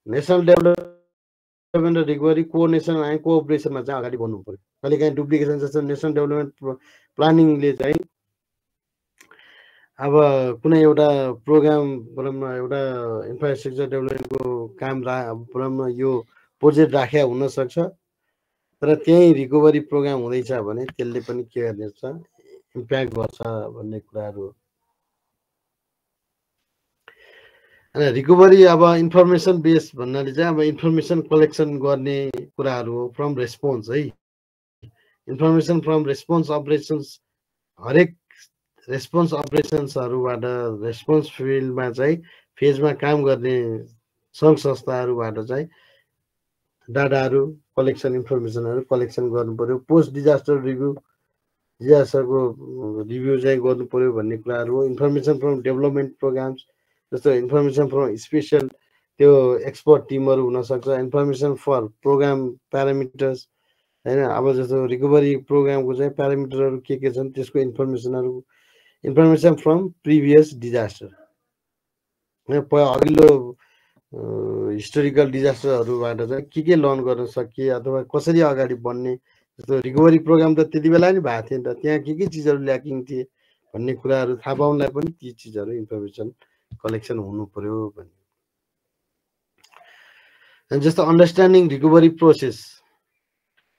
नेसनल डेभलपमेन्ट र रिकभरी कोअर्डिनेसन एन्ड कोअपरेसनमा चाहिँ अगाडि बढ्नु पर्यो कहिलेकाहीँ डुप्लिकेसन जस्तो नेसनल डेभलपमेन्ट प्लानिङले चाहिँ अब कुनै एउटा प्रोग्राम भनौँ न एउटा इन्फ्रास्ट्रक्चर डेभलपमेन्टको काम भनौँ न यो प्रोजेक्ट राख्या हुनसक्छ तर त्यही रिकभरी प्रोग्राम हुँदैछ भने त्यसले पनि के गर्नेछ इम्प्याक्ट गर्छ भन्ने कुराहरू होइन रिकभरी अब इन्फर्मेसन बेस भन्नाले चाहिँ अब इन्फर्मेसन कलेक्सन गर्ने कुराहरू हो फ्रम रेस्पोन्स है इन्फर्मेसन फ्रम रेस्पोन्स अपरेसन्स हरेक रेस्पोन्स अपरेसन्सहरूबाट रेस्पोन्स फिल्डमा चाहिँ फेजमा काम गर्ने सङ्घ संस्थाहरूबाट चाहिँ डाटाहरू कलेक्सन इन्फर्मेसनहरू कलेक्सन गर्नु पर्यो पोस्ट डिजास्टर रिभ्यू डिजास्टरको रिभ्यू चाहिँ गर्नु पर्यो भन्ने कुराहरू हो इन्फर्मेसन फ्रम डेभलपमेन्ट प्रोग्राम्स जस्तो इन्फर्मेसन फ्रम स्पेसल त्यो एक्सपर्ट टिमहरू हुनसक्छ इन्फर्मेसन फर प्रोग्राम प्यारामिटर्स हैन। अब जस्तो रिकभरी प्रोग्रामको चाहिँ प्यारामिटरहरू के छन् त्यसको इन्फर्मेसन फ्रम प्रिभियस डिजास्टर, अघिल्लो हिस्टोरिकल डिजास्टरहरूबाट चाहिँ के लर्न गर्न सकिए अथवा कसरी अगाडि बढ्ने। जस्तो रिकभरी प्रोग्राम त त्यति बेला नि भएको थिएन त, त्यहाँ के चिजहरू ल्याकिङ थिए भन्ने कुराहरू थाहा पाउनलाई पनि ती चिजहरू इन्फर्मेसन कलेक्सन हुनु पर्यो भन्ने। And just the understanding recovery process.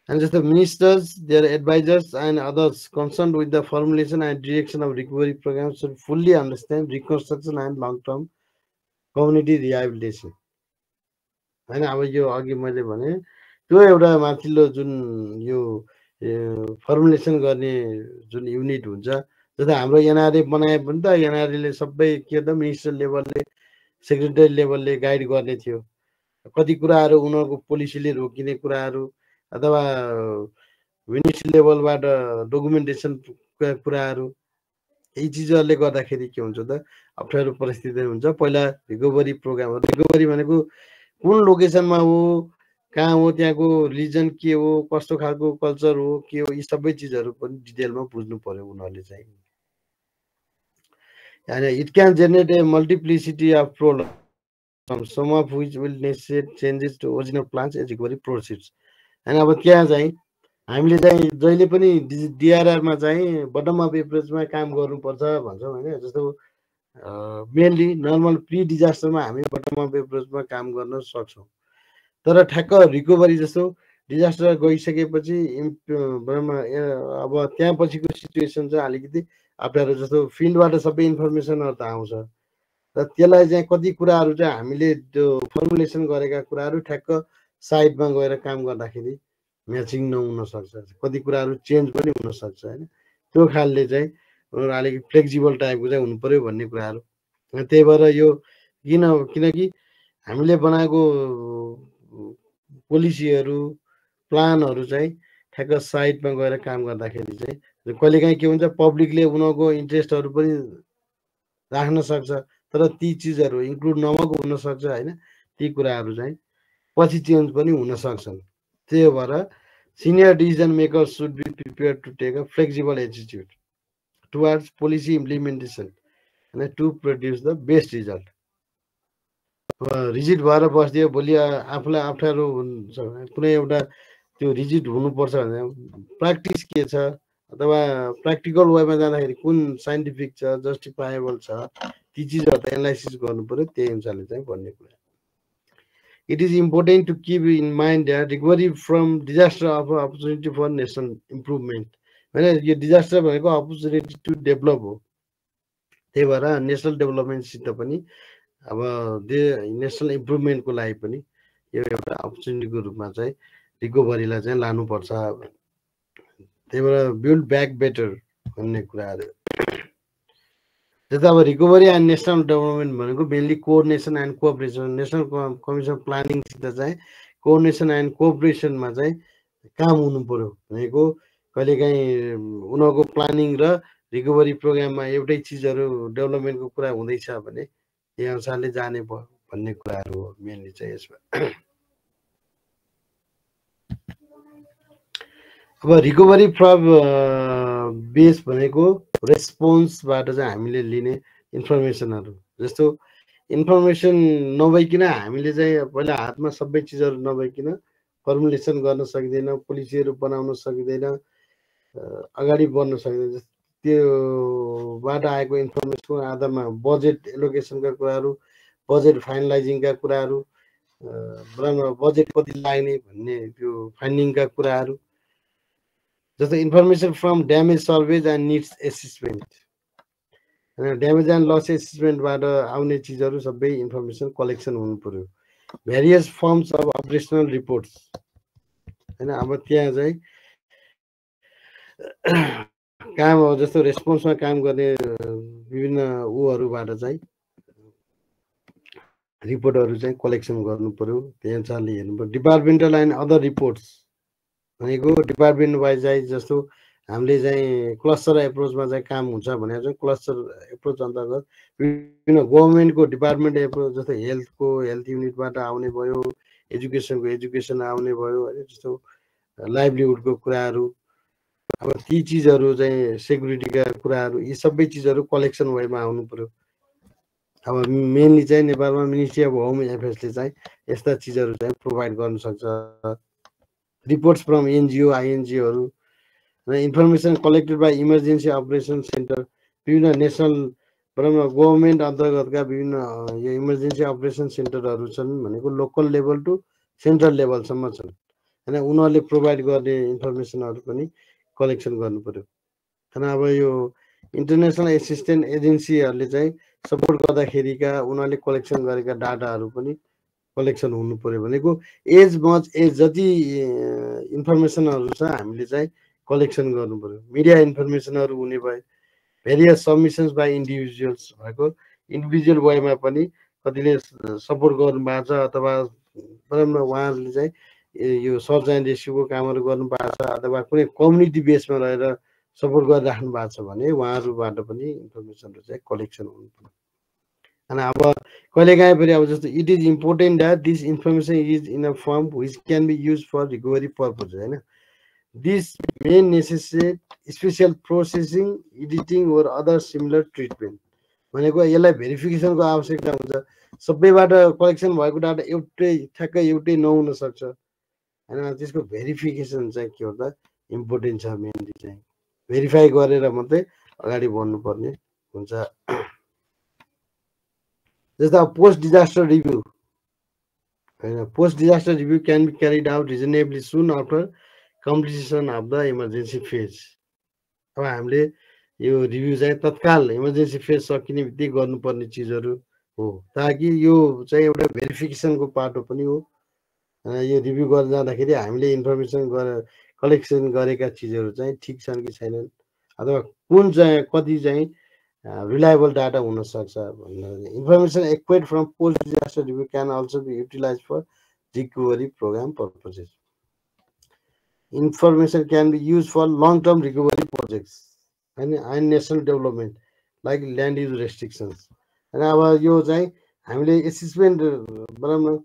And just the ministers, their advisors, and others concerned with the formulation and direction of recovery programs should fully understand reconstruction and long-term community rehabilitation. And अब यो अघि मैले भने त्यो एउटा माथिल्लो जुन यो फर्मुलेसन गर्ने जुन युनिट हुन्छ, जस्तै हाम्रो एनआरए बनाए पनि त एनआरएले सबै के त मिनिस्टर लेभलले सेक्रेटरी लेभलले गाइड गर्ने थियो। कति कुराहरू उनीहरूको पोलिसीले रोकिने कुराहरू अथवा मिनिस्ट्री लेभलबाट डकुमेन्टेसन कुराहरू, यी चिजहरूले गर्दाखेरि के हुन्छ त अप्ठ्यारो परिस्थिति हुन्छ। पहिला रिकभरी प्रोग्राम, रिकभरी भनेको कुन लोकेसनमा हो, कहाँ हो, त्यहाँको रिजन के हो, कस्तो खालको कल्चर हो, के हो, यी सबै चिजहरू पनि डिटेलमा बुझ्नु पर्यो उनीहरूले चाहिँ। अनि it can generate A multiplicity of problem, some of which will necessitate changes to original plans and recovery proceeds. And अब त्यहाँ चाहिँ हामीले चाहिँ जहिले पनि डिआरआरमा चाहिँ बटम अफ एप्रोचमा काम गर्नुपर्छ भन्छौँ होइन। जस्तो मेनली नर्मल प्री डिजास्टरमा हामी बटम अफ एप्रोचमा काम गर्न सक्छौँ, तर ठ्याक्क रिकभरी जस्तो डिजास्टर गइसकेपछि अब त्यहाँ पछिको सिचुएसन चाहिँ अलिकति अप्ठ्यारो। जस्तो फिल्डबाट सबै इन्फर्मेसनहरू त आउँछ, र त्यसलाई चाहिँ कति कुराहरू चाहिँ हामीले त्यो फर्मुलेसन गरेका कुराहरू ठ्याक्क साइडमा गएर काम गर्दाखेरि म्याचिङ नहुन सक्छ, कति कुराहरू चेन्ज पनि हुन सक्छ होइन। त्यो खालले चाहिँ उनीहरू अलिकति फ्लेक्सिबल टाइपको चाहिँ हुनु पर्यो भन्ने कुराहरू। त्यही भएर यो किनकि हामीले बनाएको पोलिसीहरू प्लानहरू चाहिँ ठ्याक्क साइडमा गएर काम गर्दाखेरि चाहिँ कहिलेकाहीँ के हुन्छ, पब्लिकले उनीहरूको इन्ट्रेस्टहरू पनि राख्न सक्छ, तर ती चिजहरू इन्क्लुड नभएको हुनसक्छ होइन। ती कुराहरू चाहिँ पछि चेन्ज पनि हुन सक्छन्। त्यही भएर senior decision makers should be prepare to take a flexible attitude towards policy implementation होइन to produce the best result. Rigid भएर बसिदियो, भोलि आफूलाई अप्ठ्यारो हुन्छ भने कुनै एउटा त्यो रिजिड हुनुपर्छ भने प्र्याक्टिस के छ अथवा प्र्याक्टिकल वेमा जाँदाखेरि कुन साइन्टिफिक छ, जस्टिफाएबल छ, ती चिजहरू त एनालाइसिस गर्नु पर्यो। त्यही अनुसारले चाहिँ भन्ने कुरा। It is important to keep in mind that recovery from disaster of opportunity for national improvement होइन। यो डिजास्टर भनेको अपर्च्युनिटी टु डेभलप हो। त्यही भएर नेसनल डेभलपमेन्टसित पनि अब नेसनल इम्प्रुभमेन्टको लागि पनि यो एउटा अपर्च्युनिटीको रूपमा चाहिँ रिकभरीलाई चाहिँ लानुपर्छ। त्यही भएर बिल्ड ब्याक बेटर भन्ने कुराहरू। जस्तै अब रिकभरी एन्ड नेसनल डेभलपमेन्ट भनेको mainly coordination and cooperation, national commission प्लानिङसित चाहिँ कोअर्डिनेसन एन्ड कोअपरेसनमा चाहिँ काम हुनु पर्यो भनेको। कहिलेकाहीँ उनीहरूको प्लानिङ र रिकभरी प्रोग्राममा एउटै चिजहरू डेभलपमेन्टको कुरा हुँदैछ भने यही अनुसारले जाने भयो भन्ने कुराहरू हो मेनली चाहिँ यसमा। अब रिकभरी फ्रम बेस भनेको रेस्पोन्सबाट चाहिँ हामीले लिने इन्फर्मेसनहरू। जस्तो इन्फर्मेसन नभइकन हामीले चाहिँ पहिला हातमा सबै चिजहरू नभइकन फर्मुलेसन गर्न सकिँदैन, पोलिसीहरू बनाउन सकिँदैन, अगाडि बढ्न सकिँदैन। त्योबाट आएको इन्फर्मेसनको आधारमा बजेट एलोकेसनका कुराहरू, बजेट फाइनलाइजिङका कुराहरू, बजेट कति लाग्ने भन्ने त्यो फाइन्डिङका कुराहरू। जस्तो information from damage surveys and needs assessment, damage and loss एसेसमेन्टबाट आउने चिजहरू सबै इन्फर्मेसन कलेक्सन हुनु पर्यो। Various forms of operational reports होइन। अब त्यहाँ चाहिँ काम हो, जस्तो रेस्पोन्समा काम गर्ने विभिन्न उहरूबाट चाहिँ रिपोर्टहरू चाहिँ कलेक्सन गर्नु पर्यो। त्यही अनुसारले हेर्नु पर्यो। डिपार्टमेन्टल एन्ड अदर रिपोर्ट्स भनेको डिपार्टमेन्ट वाइज चाहिँ जस्तो हामीले चाहिँ क्लस्टर एप्रोचमा चाहिँ काम हुन्छ भने चाहिँ क्लस्टर एप्रोच अन्तर्गत विभिन्न गभर्मेन्टको डिपार्टमेन्ट एप्रोच, जस्तो हेल्थको हेल्थ युनिटबाट आउने भयो, एजुकेसनको एजुकेसन आउने भयो होइन। जस्तो लाइभलीहुडको कुराहरू, अब ती चिजहरू चाहिँ सेक्युरिटीका कुराहरू, यी सबै चिजहरू कलेक्सन वेमा आउनु पर्यो। अब मेनली चाहिँ नेपालमा मिनिस्ट्री अफ होम एफेयर्सले चाहिँ यस्ता चिजहरू चाहिँ प्रोभाइड गर्न सक्छ। रिपोर्ट्स फ्रम एनजिओ आइएनजिओहरू र information collected by emergency operation centre, विभिन्न नेसनल गभर्मेन्ट अन्तर्गतका विभिन्न यो इमर्जेन्सी अपरेसन सेन्टरहरू छन् भनेको लोकल लेभल टु सेन्ट्रल लेभलसम्म छन् होइन। उनीहरूले प्रोभाइड गर्ने इन्फर्मेसनहरू पनि कलेक्सन गर्नु पर्यो। अनि अब यो इन्टरनेसनल एसिस्टेन्ट एजेन्सीहरूले चाहिँ सपोर्ट गर्दाखेरिका उनीहरूले कलेक्सन गरेका डाटाहरू पनि कलेक्सन हुनु पर्यो। भनेको एज मच एज जति इन्फर्मेसनहरू छ हामीले चाहिँ कलेक्सन गर्नु पर्यो। मिडिया इन्फर्मेसनहरू हुने भए, भेरियस सबमिसन्स बाई इन्डिभिजुअल्स भएको इन्डिभिजुअल वेमा पनि कतिले सपोर्ट गर्नुभएको छ, अथवा उहाँहरूले चाहिँ यो सर्च एन्ड रेस्क्युको कामहरू गर्नु भएको छ, अथवा कुनै कम्युनिटी बेसमा रहेर सपोर्ट गरिराख्नु भएको छ भने उहाँहरूबाट पनि इन्फर्मेसनहरू चाहिँ कलेक्सन हुनु पर्यो। अनि अब कहिलेकाहीँ फेरि अब जस्तो it is important that this information is in a form which can be use for recovery purpose होइन। This may necessitate special processing, editing or other similar treatment. भनेको यसलाई भेरिफिकेसनको आवश्यकता हुन्छ। सबैबाट कलेक्सन भएको डाटा ठ्याक्कै एउटै नहुन सक्छ होइन। त्यसको भेरिफिकेसन चाहिँ के हो त इम्पोर्टेन्ट छ। मेनली चाहिँ भेरिफाई गरेर मात्रै अगाडि बढ्नुपर्ने हुन्छ। जस्तो अब पोस्ट डिजास्टर रिभ्यू होइन, post disaster review can be carried out reasonably soon after completion of the emergency phase. अब हामीले यो रिभ्यू चाहिँ तत्काल इमर्जेन्सी फेज सकिने बित्तिकै गर्नुपर्ने चिजहरू हो, ताकि यो चाहिँ एउटा भेरिफिकेसनको पाटो पनि हो। यो रिभ्यू गर्न जाँदाखेरि हामीले इन्फर्मेसन कलेक्सन गरेका चिजहरू चाहिँ ठिक छन् कि छैनन्, अथवा कुन चाहिँ कति चाहिँ रिलायबल डाटा हुन सक्छ भन्ने information acquired from post disaster review can also be utilize for recovery program purposes. Information can be use for long term recovery projects होइन, and national development like land use restrictions होइन। अब यो चाहिँ हामीले assessment बनाउन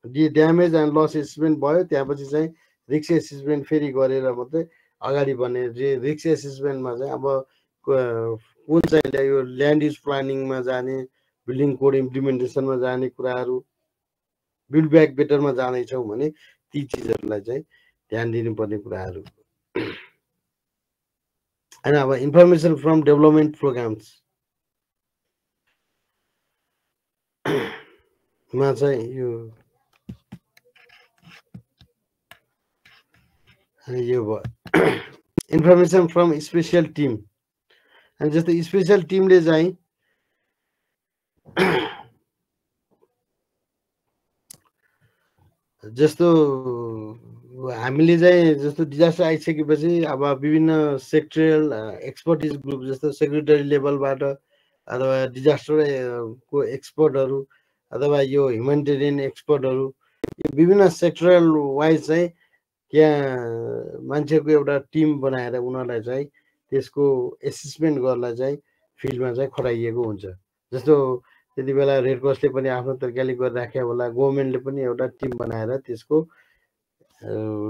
damage and loss assessment भयो, त्यसपछि चाहिँ रिस्क एसेसमेन्ट फेरि गरेर मात्रै अगाडि बढ्ने। रिस्क एसेसमेन्टमा चाहिँ अब कुन चाहिँ यो ल्यान्ड युज प्लानिङमा जाने, बिल्डिङ कोड इम्प्लिमेन्टेसनमा जाने कुराहरू, बिल्ड ब्याक बेटरमा जाँदैछौँ भने ती चिजहरूलाई चाहिँ ध्यान दिनुपर्ने कुराहरू होइन। अब इन्फर्मेसन फ्रम डेभलपमेन्ट प्रोग्राम्स मा चाहिँ यो भयो इन्फर्मेसन फ्रम स्पेसल टिम। अनि जस्तो स्पेसल टिमले चाहिँ जस्तो हामीले चाहिँ जस्तो डिजास्टर आइसकेपछि अब विभिन्न सेक्टरल एक्सपर्टिज ग्रुप जस्तो सेक्रेटरी लेभलबाट अथवा डिजास्टर को एक्सपर्टहरू अथवा यो ह्युमेनिटेरियन एक्सपर्टहरू, यो विभिन्न सेक्टरल वाइज चाहिँ त्यहाँ मान्छेको एउटा टिम बनाएर उनीहरूलाई चाहिँ त्यसको एसेसमेन्ट गर्नलाई चाहिँ फिल्डमा चाहिँ खटाइएको हुन्छ। जस्तो त्यति बेला रेड क्रसले पनि आफ्नो तरिकाले गरिराखेको होला, गभर्मेन्टले पनि एउटा टिम बनाएर त्यसको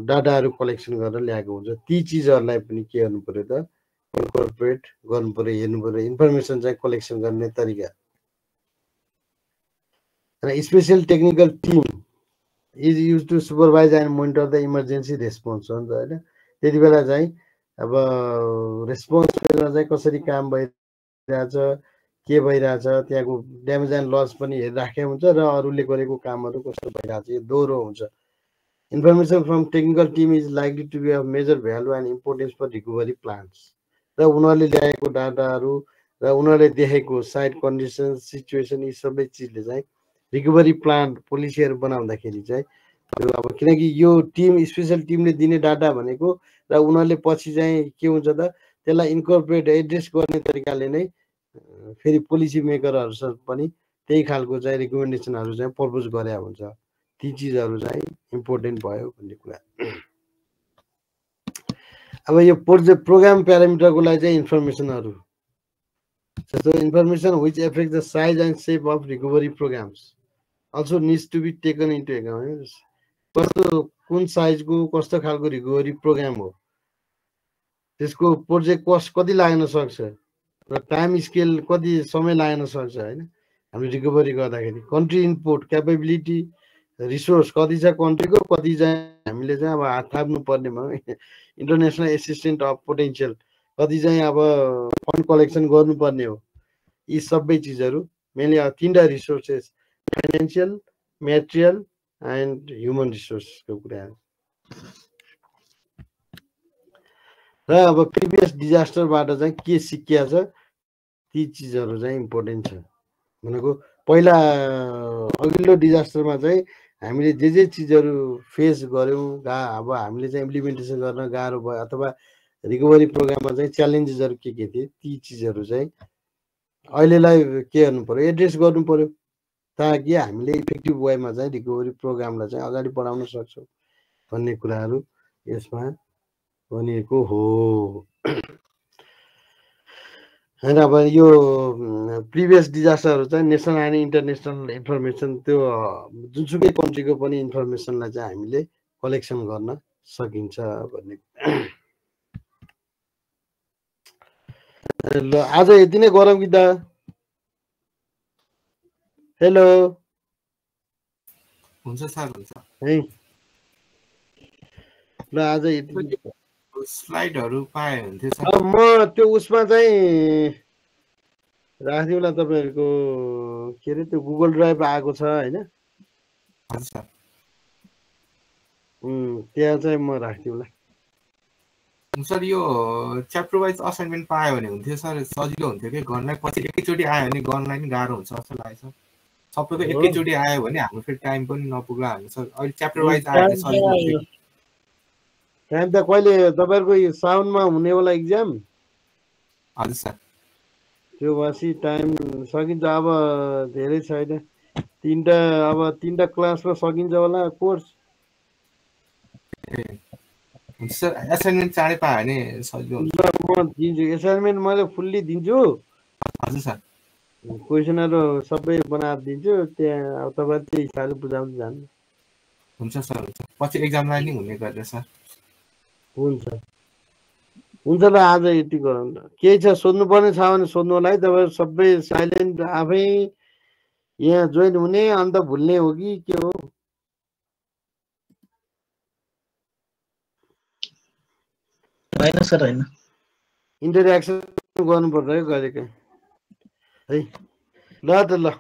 डाटाहरू कलेक्सन गरेर ल्याएको हुन्छ। ती चिजहरूलाई पनि के गर्नु पर्यो त इन्कर्पोरेट गर्नु पर्यो, हेर्नु पर्यो इन्फर्मेसन चाहिँ कलेक्सन गर्ने तरिका। र special technical team is use to supervise and monitor the emergency response हो नि त होइन। त्यति बेला चाहिँ अब रेस्पोन्स फेजमा चाहिँ कसरी काम भइरहेछ, के भइरहेछ, त्यहाँको ड्यामेज एन्ड लस पनि हेरिराखेको हुन्छ र अरूले गरेको कामहरू कस्तो भइरहेछ, यो दोहोरो हुन्छ। Information from technical team is likely to be of major value and importance for recovery plans. र उनीहरूले ल्याएको डाटाहरू र उनीहरूले देखेको साइट कन्डिसन सिचुएसन यी सबै चिजले चाहिँ रिकभरी प्लान पोलिसीहरू बनाउँदाखेरि चाहिँ अब किनकि यो टिम स्पेसल टिमले दिने डाटा भनेको र उनीहरूले पछि चाहिँ के हुन्छ त त्यसलाई इन्कर्पोरेट एड्रेस गर्ने तरिकाले नै फेरि पोलिसी मेकरहरूसँग पनि त्यही खालको चाहिँ रिकमेन्डेसनहरू चाहिँ प्रपोज गरे हुन्छ। ती चिजहरू चाहिँ इम्पोर्टेन्ट भयो भन्ने कुरा। अब यो प्रोग्राम प्यारामिटरको लागि चाहिँ इन्फर्मेसनहरू जस्तो information which affect the size and shape of recovery programs also needs to be taken into account. कस्तो कुन साइजको कस्तो खालको रिकभरी प्रोग्राम हो, त्यसको प्रोजेक्ट कस्ट कति लाग्न सक्छ र टाइम स्केल कति समय लाग्न सक्छ होइन। हामी रिकभरी गर्दाखेरि कन्ट्री इनपुट क्यापेबिलिटी रिसोर्स कति छ कन्ट्रीको, कति चाहिँ हामीले चाहिँ अब हात थाप्नु पर्नेमा इन्टरनेसनल एसिस्टेन्ट अफ पोटेन्सियल कति चाहिँ अब फन्ड कलेक्सन गर्नुपर्ने हो। यी सबै चिजहरू मेनली अब 3टा resources financial, material and human रिसोर्सको कुरा हो। र अब प्रिभियस डिजास्टरबाट चाहिँ के सिकिया छ ती चिजहरू चाहिँ इम्पोर्टेन्ट छ। भनेको पहिला अघिल्लो डिजास्टरमा चाहिँ हामीले जे चिजहरू फेस गऱ्यौँ अब हामीले चाहिँ इम्प्लिमेन्टेसन गर्न गाह्रो भयो अथवा रिकभरी प्रोग्राममा चाहिँ च्यालेन्जेसहरू के थिए ती चिजहरू चाहिँ अहिलेलाई के गर्नु पर्यो, एड्रेस गर्नु पर्यो ताकि हामीले इफेक्टिभ वेमा चाहिँ रिकभरी प्रोग्रामलाई चाहिँ अगाडि बढाउन सक्छौँ भन्ने कुराहरू यसमा भनिएको हो। होइन अब यो प्रिभियस डिजास्टरहरू चाहिँ नेसनल एन्ड इन्टरनेसनल इन्फर्मेसन त्यो जुनसुकै कन्ट्रीको पनि इन्फर्मेसनलाई चाहिँ हामीले कलेक्सन गर्न सकिन्छ भन्ने। ल आज यति नै गरौँ कि त। हेलो हुन्छ सर, हुन्छ है ल आज यति। स्लाइडहरू पाए हुन्थ्यो सर। अब म त्यो उसमा चाहिँ राखिदिउँला तपाईँहरूको के अरे त्यो गुगल ड्राइभ आएको छ होइन। हजुर सर। त्यहाँ चाहिँ म राखिदिउँला। सर यो च्याप्टर वाइज असाइनमेन्ट पायो भने हुन्थ्यो सर, सजिलो हुन्थ्यो कि गर्नलाई। पछि एकैचोटि आयो भने गर्नलाई पनि गाह्रो हुन्छ जस्तो लाग्छ। सबैको एकैचोटि आयो भने हाम्रो फेरि टाइम पनि नपुग्ला हामी सर। अहिले च्याप्टर वाइज आयो भने सजिलो हुन्थ्यो। टाइम त कहिले तपाईँहरूको साउनमा हुनेवाला इक्जाम? हजुर सर। त्यो भएपछि टाइम सकिन्छ। अब धेरै छैन, 3टा क्लासमा सकिन्छ होला कोर्स। हुन्छ सर, एसाइनमेन्ट चाँडै पायो भने सजिलो हुन्छ। म दिन्छु एसाइनमेन्ट, मैले फुल्ली दिन्छु। हजुर सर। क्वेसनहरू सबै बनाएर दिन्छु, त्यहाँ अब तपाईँ त्यही हिसाबले बुझाउँदै जानु। हुन्छ सर, हुन्छ। पछि एक्जामलाई नि हुने गरेर सर। हुन्छ हुन्छ ल आज यति गरौँ ल। केही छ सोध्नुपर्ने छ भने सोध्नु होला है। तपाईँ सबै साइलेन्ट आफै यहाँ जोइन हुने अन्त भुल्ने हो कि के हो? होइन सर, होइन। इन्टरेक्सन गर्नुपर्छ है कहिलेकाहीँ है। ल त ल।